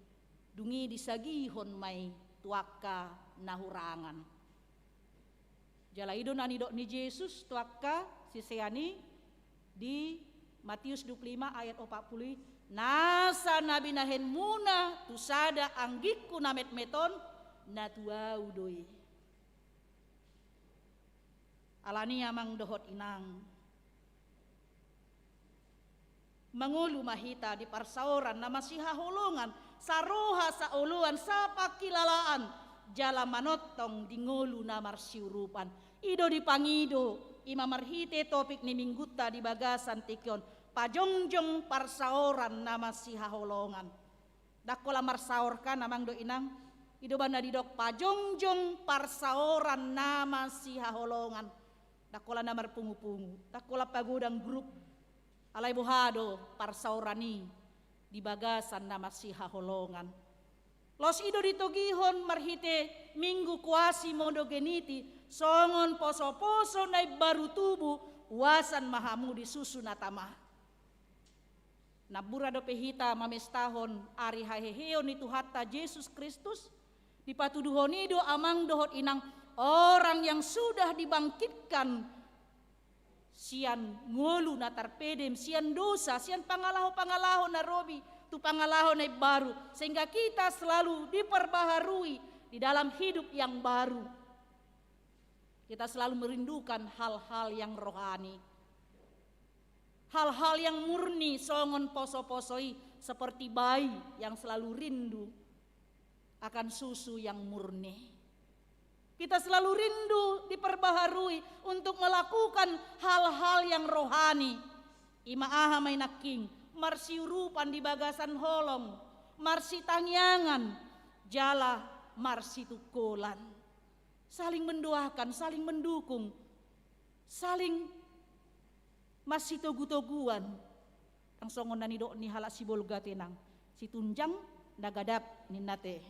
dung i disagihon ma i tu angka na hurangan. Jala i do na nidok ni Jesus tu angka sisean i di Matius dua pulu lima ayat opat pulu i, nasa na binahenmuna tu sada anggingku na metmet on, na tu ahu do i. Alani i amang dohot inang, mangolu ma hita di parsaoran na masihaholongan, saroha, saoloan, sapangkilalaan, jala manongtong di ngolu na marsiurupan. I do dipangido, i ma marhite topik ni minggunta di bagasan tingki on, pajongjong parsaoran na masihaholongan. Ndang holan marsaor kan amang dohot inang, i do umbahen na didok pajongjong parsaoran na masihaholongan. Ndang holan na marpungupungu, ndang holan pagodang grup. Alai boha do parsaoran i di bagasan na masihaholongan? Laos i do ditogihon marhite Minggu Quasimodogeniti, songon posoposo na imbaru tubu, uasan ma hamu di susu na tama. Napuran dope hita mamestahon ari haheheon ni Tuhanta Jesus Kristus, dipatuduhon i do amang dohot inang, orang yang sudah dibangkitkan sian ngolu na tarpedem, sian dosa, sian pangalaho-pangalaho na robi, tu pangalaho na imbaru, sehingga kita selalu diperbaharui di dalam hidup yang baru. Kita selalu merindukan hal-hal yang rohani. Hal-hal yang murni songon posoposo i, seperti bayi yang selalu rindu akan susu yang murni. Kita selalu rindu diperbaharui untuk melakukan hal-hal yang rohani. I ma aha ma i nangkin, marsiurupan di bagasan holong, marsitangiangan, jala marsitungkolan. Saling mendoakan, saling mendukung, saling marsitogutoguan. Ndang songon na nidok ni halak Sibolga te nang, situnjang na gadap ninna te.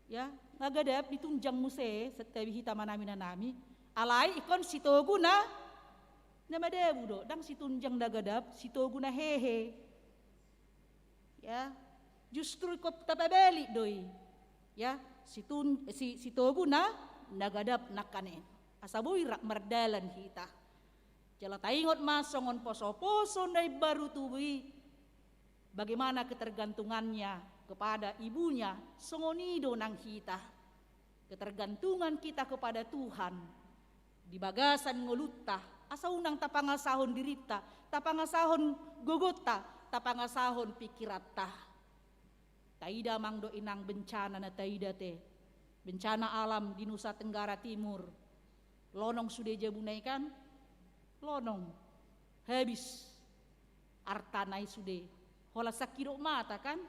Ya, na gadap ditunjang muse, santabi hita manami-nanami. Alai ingkon sitogu na, na madabu do, ndang situnjang na gadap, sitogu na hehe. Ya, justru ingkon tapabalik do i. Ya, situn-, si, sitogu na, na gadap nangkaning. Asa boi rap mardalan hita. Jala taingot ma songon posoposo na imbaru tubu i, bagaimana ketergantungannya kepada ibunya, songon i do nang hita. Ketergantungan kita kepada Tuhan di bagasan ngolunta, asa unang tapangasahon dirinta, tapangasahon gogonta, tapangasahon pikiranta. Taida amang dohot inang bencana na taida te, bencana alam di Nusa Tenggara Timur. Lonong sude jabuna i kan, lonong, habis artana i sude. Holan sangkidop mata kan,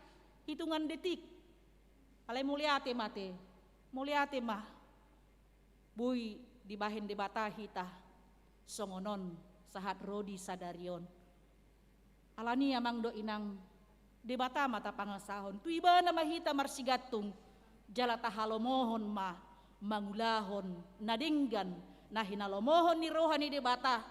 hitungan detik. Alai mauliate ma te, mauliate ma. Boi dibahen Debata hita. Songon on sahat ro di sadari on. Alani i amang dohot inang, Debata ma tapangasahon, tu Ibana ma hita marsigantung, jala tahalomohon ma mangulahon na denggan na hinalomohon ni roha ni Debata.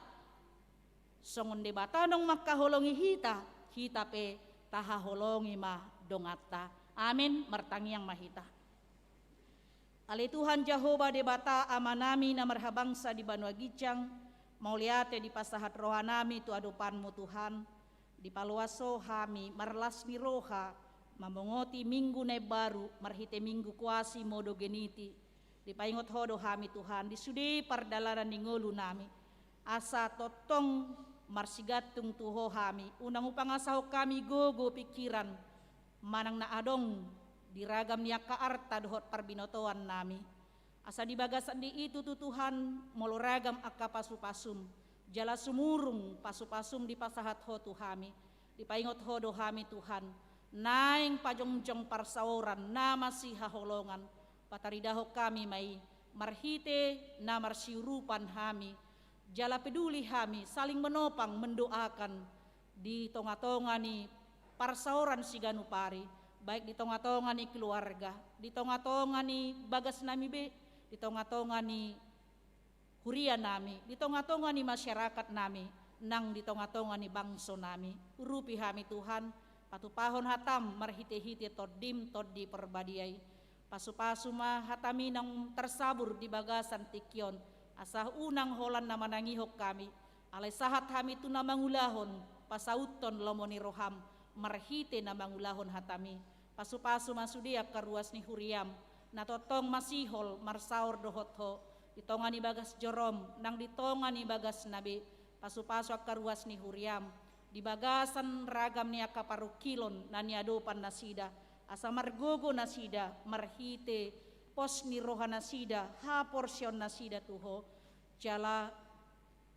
Songon Debata naung mangkaholongi hita, hita pe tahaholongi ma donganta. Amen. Martangiang ma hita. Ale Tuhan Jahowa Debata Amanami na marhabangsa di banua ginjang, mauliate dipasahat rohanami tu adopanmu Tuhan. Dipaloas Ho hami marlas ni roha mamongoti minggu na imbaru marhite minggu Quasi Modo Geniti. Dipaingot Ho do hami Tuhan di sude pardalanan ni ngolunami, asa tongtong marsigantung tu Ho hami, unang hupangasahon hami gogo pingkiran manang na adong di ragam ni angka arta dohot parbinotoannami. Asa di bagasan di i tutu Tuhan, molo ragam angka pasupasum, jala sumurung pasupasum dipasahat Ho tu hami, dipaingot Ho do hami Tuhan, naeng pajongjong parsaoran na masihaholongan, pataridahon hami ma i marhite na marsiurupan hami, jala peduli hami saling menopang mendoakan di tongatonga ni parsaoran siganup ari, baik di tongatonga ni keluarga, di tongatonga ni bagasnami be, di tongatonga ni hurianami, di tongatonga ni masyarakatnami, nang di tongatonga ni bangsonami. Urupi hami Tuhan, patupahon hatam marhitehite Tondim Tondi Parbadia i. Pasupasu ma hatami naung tarsabur di bagasan tingki on, asa unang holan na manangihon hami, alai sahat hami tu na mangulahon, pasauthon lomo ni roham marhite na mangulahon hatami. Pasupasu ma sude angka ruas ni huriam na tongtong masihol marsaor dohot Ho di tonga ni bagas jorom nang di tonga ni bagasna be. Pasupasu angka ruas ni huriam di bagasan ragam ni angka parungkilon na niadopan nasida, asa margogo nasida marhite pos ni roha nasida, haporseaon nasida tu Ho. Jala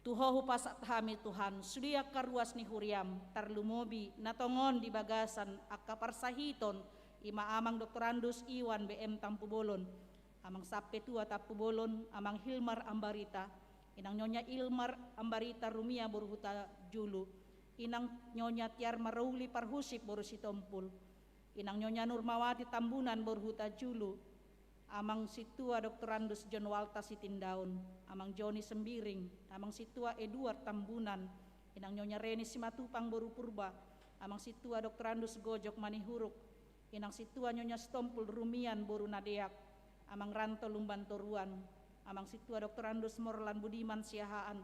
tu Ho hupasahat hami Tuhan sude angka ruas ni huriam, tarlumobi na tongon di bagasan angka parsahiton, i ma amang Doktorandus Iwan B M Tampubolon, amang Sampetua Tampubolon, amang Hilmar Ambarita, inang nyonya Ilmar Ambarita Rumia boru Hutajulu, inang nyonya Tiar Marauli Parhusip boru Sitompul, inang nyonya Nurmawati Tambunan boru Hutajulu, amang Sintua Doktorandus John Walta Sitindaun, amang Joni Sembiring, amang Sintua Eduard Tambunan, inang nyonya Reni Simatupang boru Purba, amang Sintua Doktorandus Gojok Manihuruk, inang Sintua nyonya Sitompul Rumian boru Nadeak, amang Ranto Lumban Toruan, amang Sintua Doktorandus Morlan Budiman Siahaan,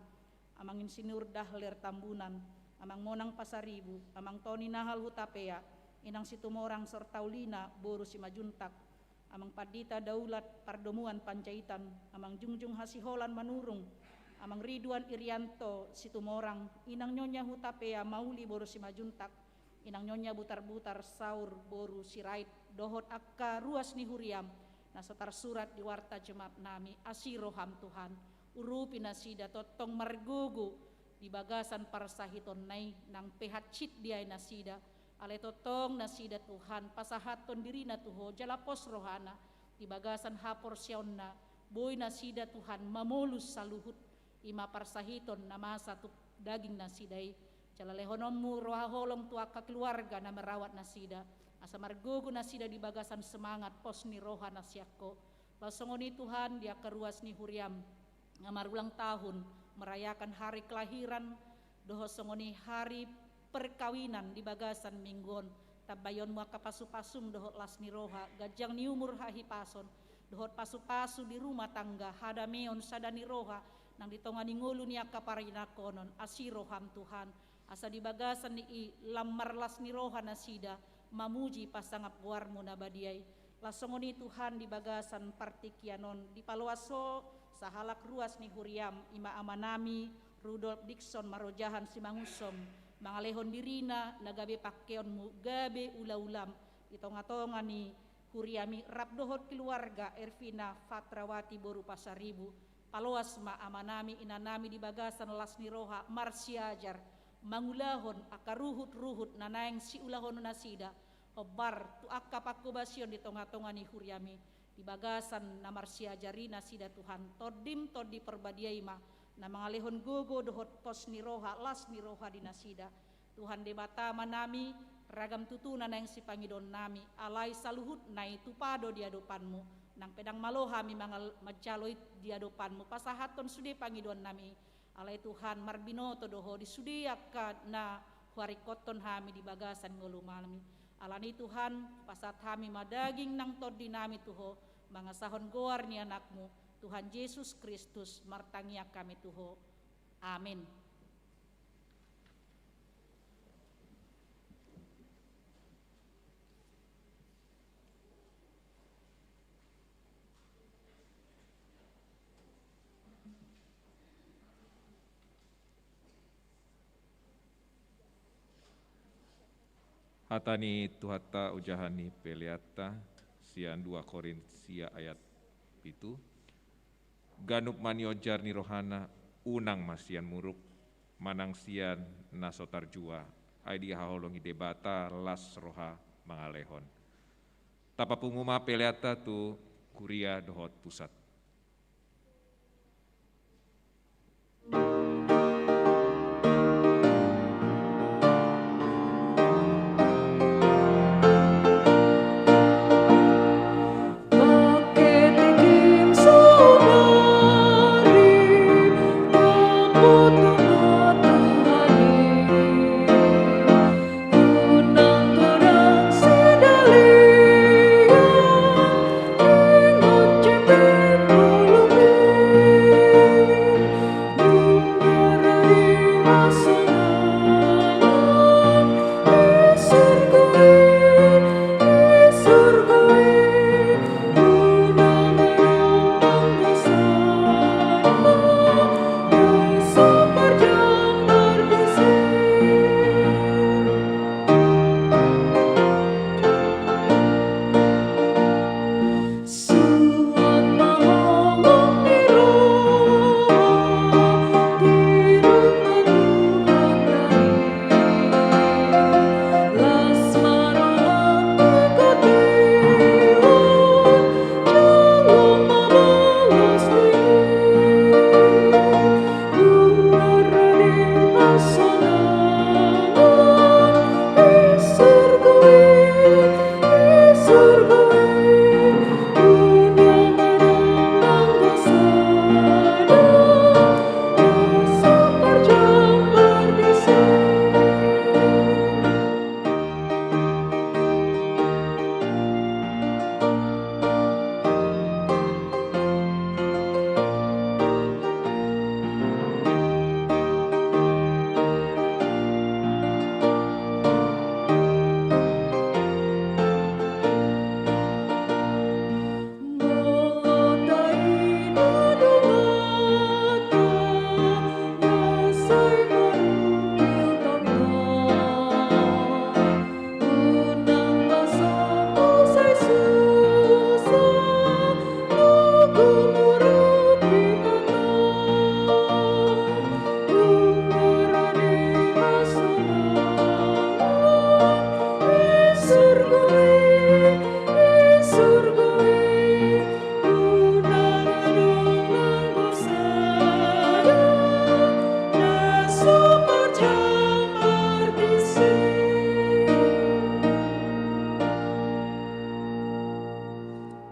amang Insinyur Dahler Tambunan, amang Monang Pasaribu, amang Toni Nahal Hutapea, inang Situmorang Sortaulina boru Simajuntak, amang Pandita Daulat Pardomuan Panjaitan, amang Jungjung Hasiholan Manurung, amang Ridwan Irianto Situmorang, inang nyonya Hutapea Mauli boru Simajuntak, inang nyonya Butarbutar Saur boru Sirait, dohot angka ruas ni huriam na so tarsurat di warta jemaat nami. Asi roham Tuhan, urupi nasida tongtong margogo di bagasan parsahitonna i, nang pe hansit diai nasida, alai tongtong nasida Tuhan pasahathon dirina tu Ho jala pos rohana di bagasan haporseaonna, boi nasida Tuhan mamolus saluhut i ma parsahiton na masa tu daging nasida i. Jala lehononmu roha holong tu angka keluarga na merawat nasida, asa margogo nasida di bagasan semangat pos ni roha na sian Ho. Laos songon i Tuhan di angka ruas ni huriam na marulang tahun, merayakan hari kelahiran, dohot songon i hari perkawinan di bagasan minggu on, tambaionmu angka pasupasum dohot las ni roha, ganjang ni umur, hahipason, dohot pasupasu di rumah tangga, hadameon, sada ni roha, nang di tonga ni ngolu ni angka parinangkonon. Asi roham Tuhan, asa di bagasan ni i lam marlas ni roha nasida mamuji pasangap goarmu na badia i. Laos songon i Tuhan di bagasan partingkian on dipaloas Ho sahalak ruas ni huriam, i ma amanami Rudolf Dikson Marojahan Simangunsong, mangalehon dirina na gabe pangkeonmu, gabe ulaulam di tongatonga ni huriami rap dohot keluarga, Ervina Fatrawati boru Pasaribu. Paloas ma amanami inanami di bagasan las ni roha marsiajar mangulahon angka ruhutruhut na naeng siulahonon nasida, hombar tu angka pangkobasion di tongatonga ni huriami. Di bagasan na marsiajar i nasida Tuhan, Tondim Tondi Parbadia i ma na mangalehon gogo dohot pos ni roha, las ni roha di nasida. Tuhan Debata Amanami, ragam tutu na naeng sipangidoannami, alai saluhutna i tupa do di adopanmu, nang pe ndang malo hami mangal-, manjalo i di adopanmu, pasahathon sude pangidoannami i. Alai Tuhan, marbinoto do Ho di sude angka na huharingkothon hami di bagasan ngolunami. Alani Tuhan, pasahat hami ma daging nang tondinami tu Ho, mangasahon goar ni Anakmu, Tuhan Jesus Kristus, martangiang hami tu Ho. Amin. Hata ni Tuhanta, ojahan ni peleanta, sian dua Korint sia ayat pitu. Ganup ma niojar ni rohana, unang ma sian muruk, manang sian na so tarjua, ai dihaholongi Debata las roha mangalehon. Tapapungu ma peleanta tu kuria dohot pusat.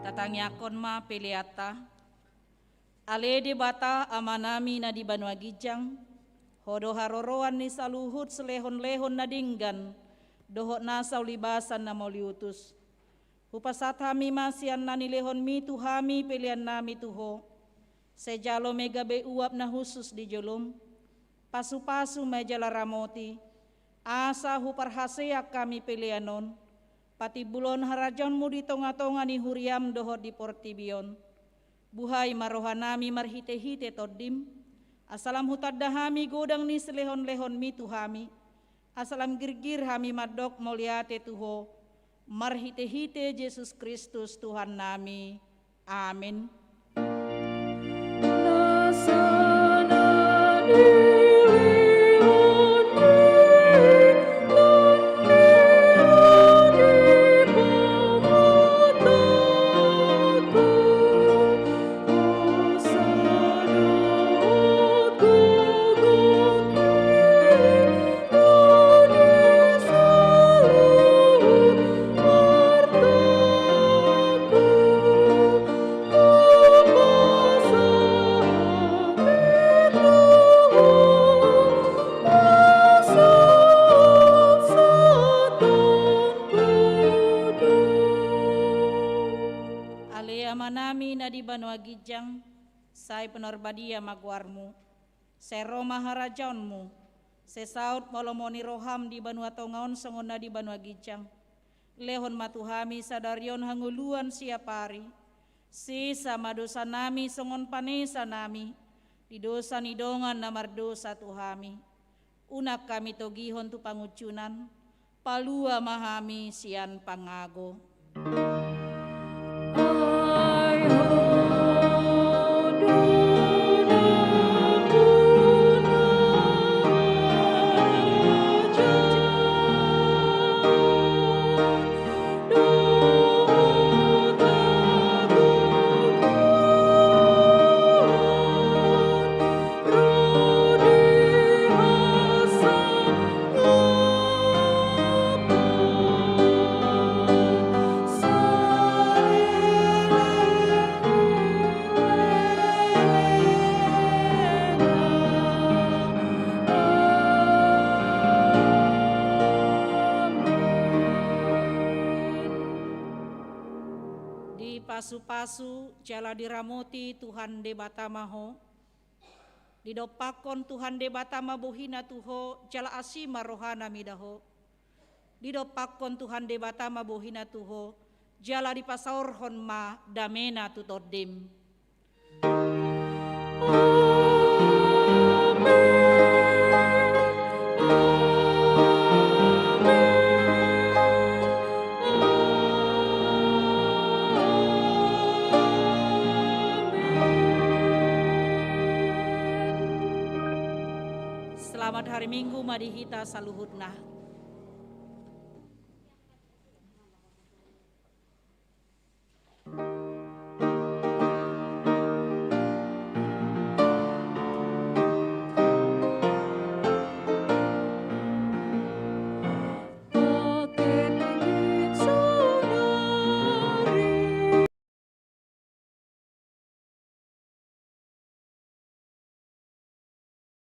Tatangiangkon ma peleanta. Ale Debata Amanami na di banua ginjang, Ho do haroroan ni saluhut silehonlehon na denggan dohot nasa ulibasan na mauliutus. Hupasahat hami ma sian na nilehonmi tu hami peleannami tu Ho. Sai jalo ma i gabe uap na hushus di jolom. Pasupasu ma i jala ramoti, asa huparhaseang hami pelean on patimbulhon harajaonmu di tongatonga ni huriam dohot di portibi on. Buhai ma rohanami marhitehite Tondim, asa lam hutanda hami godang ni silehonlehonmi tu hami, asa lam girgir hami mandok mauliate tu Ho, marhitehite Jesus Kristus Tuhannami. Amen. ginjang, sai pinarbadia ma goarmu. Sai ro ma harajaonmu. Sai saut ma lomo ni roham di banua tonga on songon na di banua ginjang. Lehon ma tu hami sadari on hangoluan siapari. Sesa ma dosanami songon panesanami di dosa ni dongan na mardosa tu hami. Unang hami togihon tu pangunjunan, palua ma hami sian pangago. Dipasu-pasu jala diramoti Tuhan Debata ma ho. Didompakkon Tuhan Debata ma bohina tu ho, jala asi ma rohana mida ho. Didompakkon Tuhan Debata ma bohina tu ho, jala dipasaorhon ma damena tu tondim. Amen. Selamat hari Minggu ma di hita saluhutna.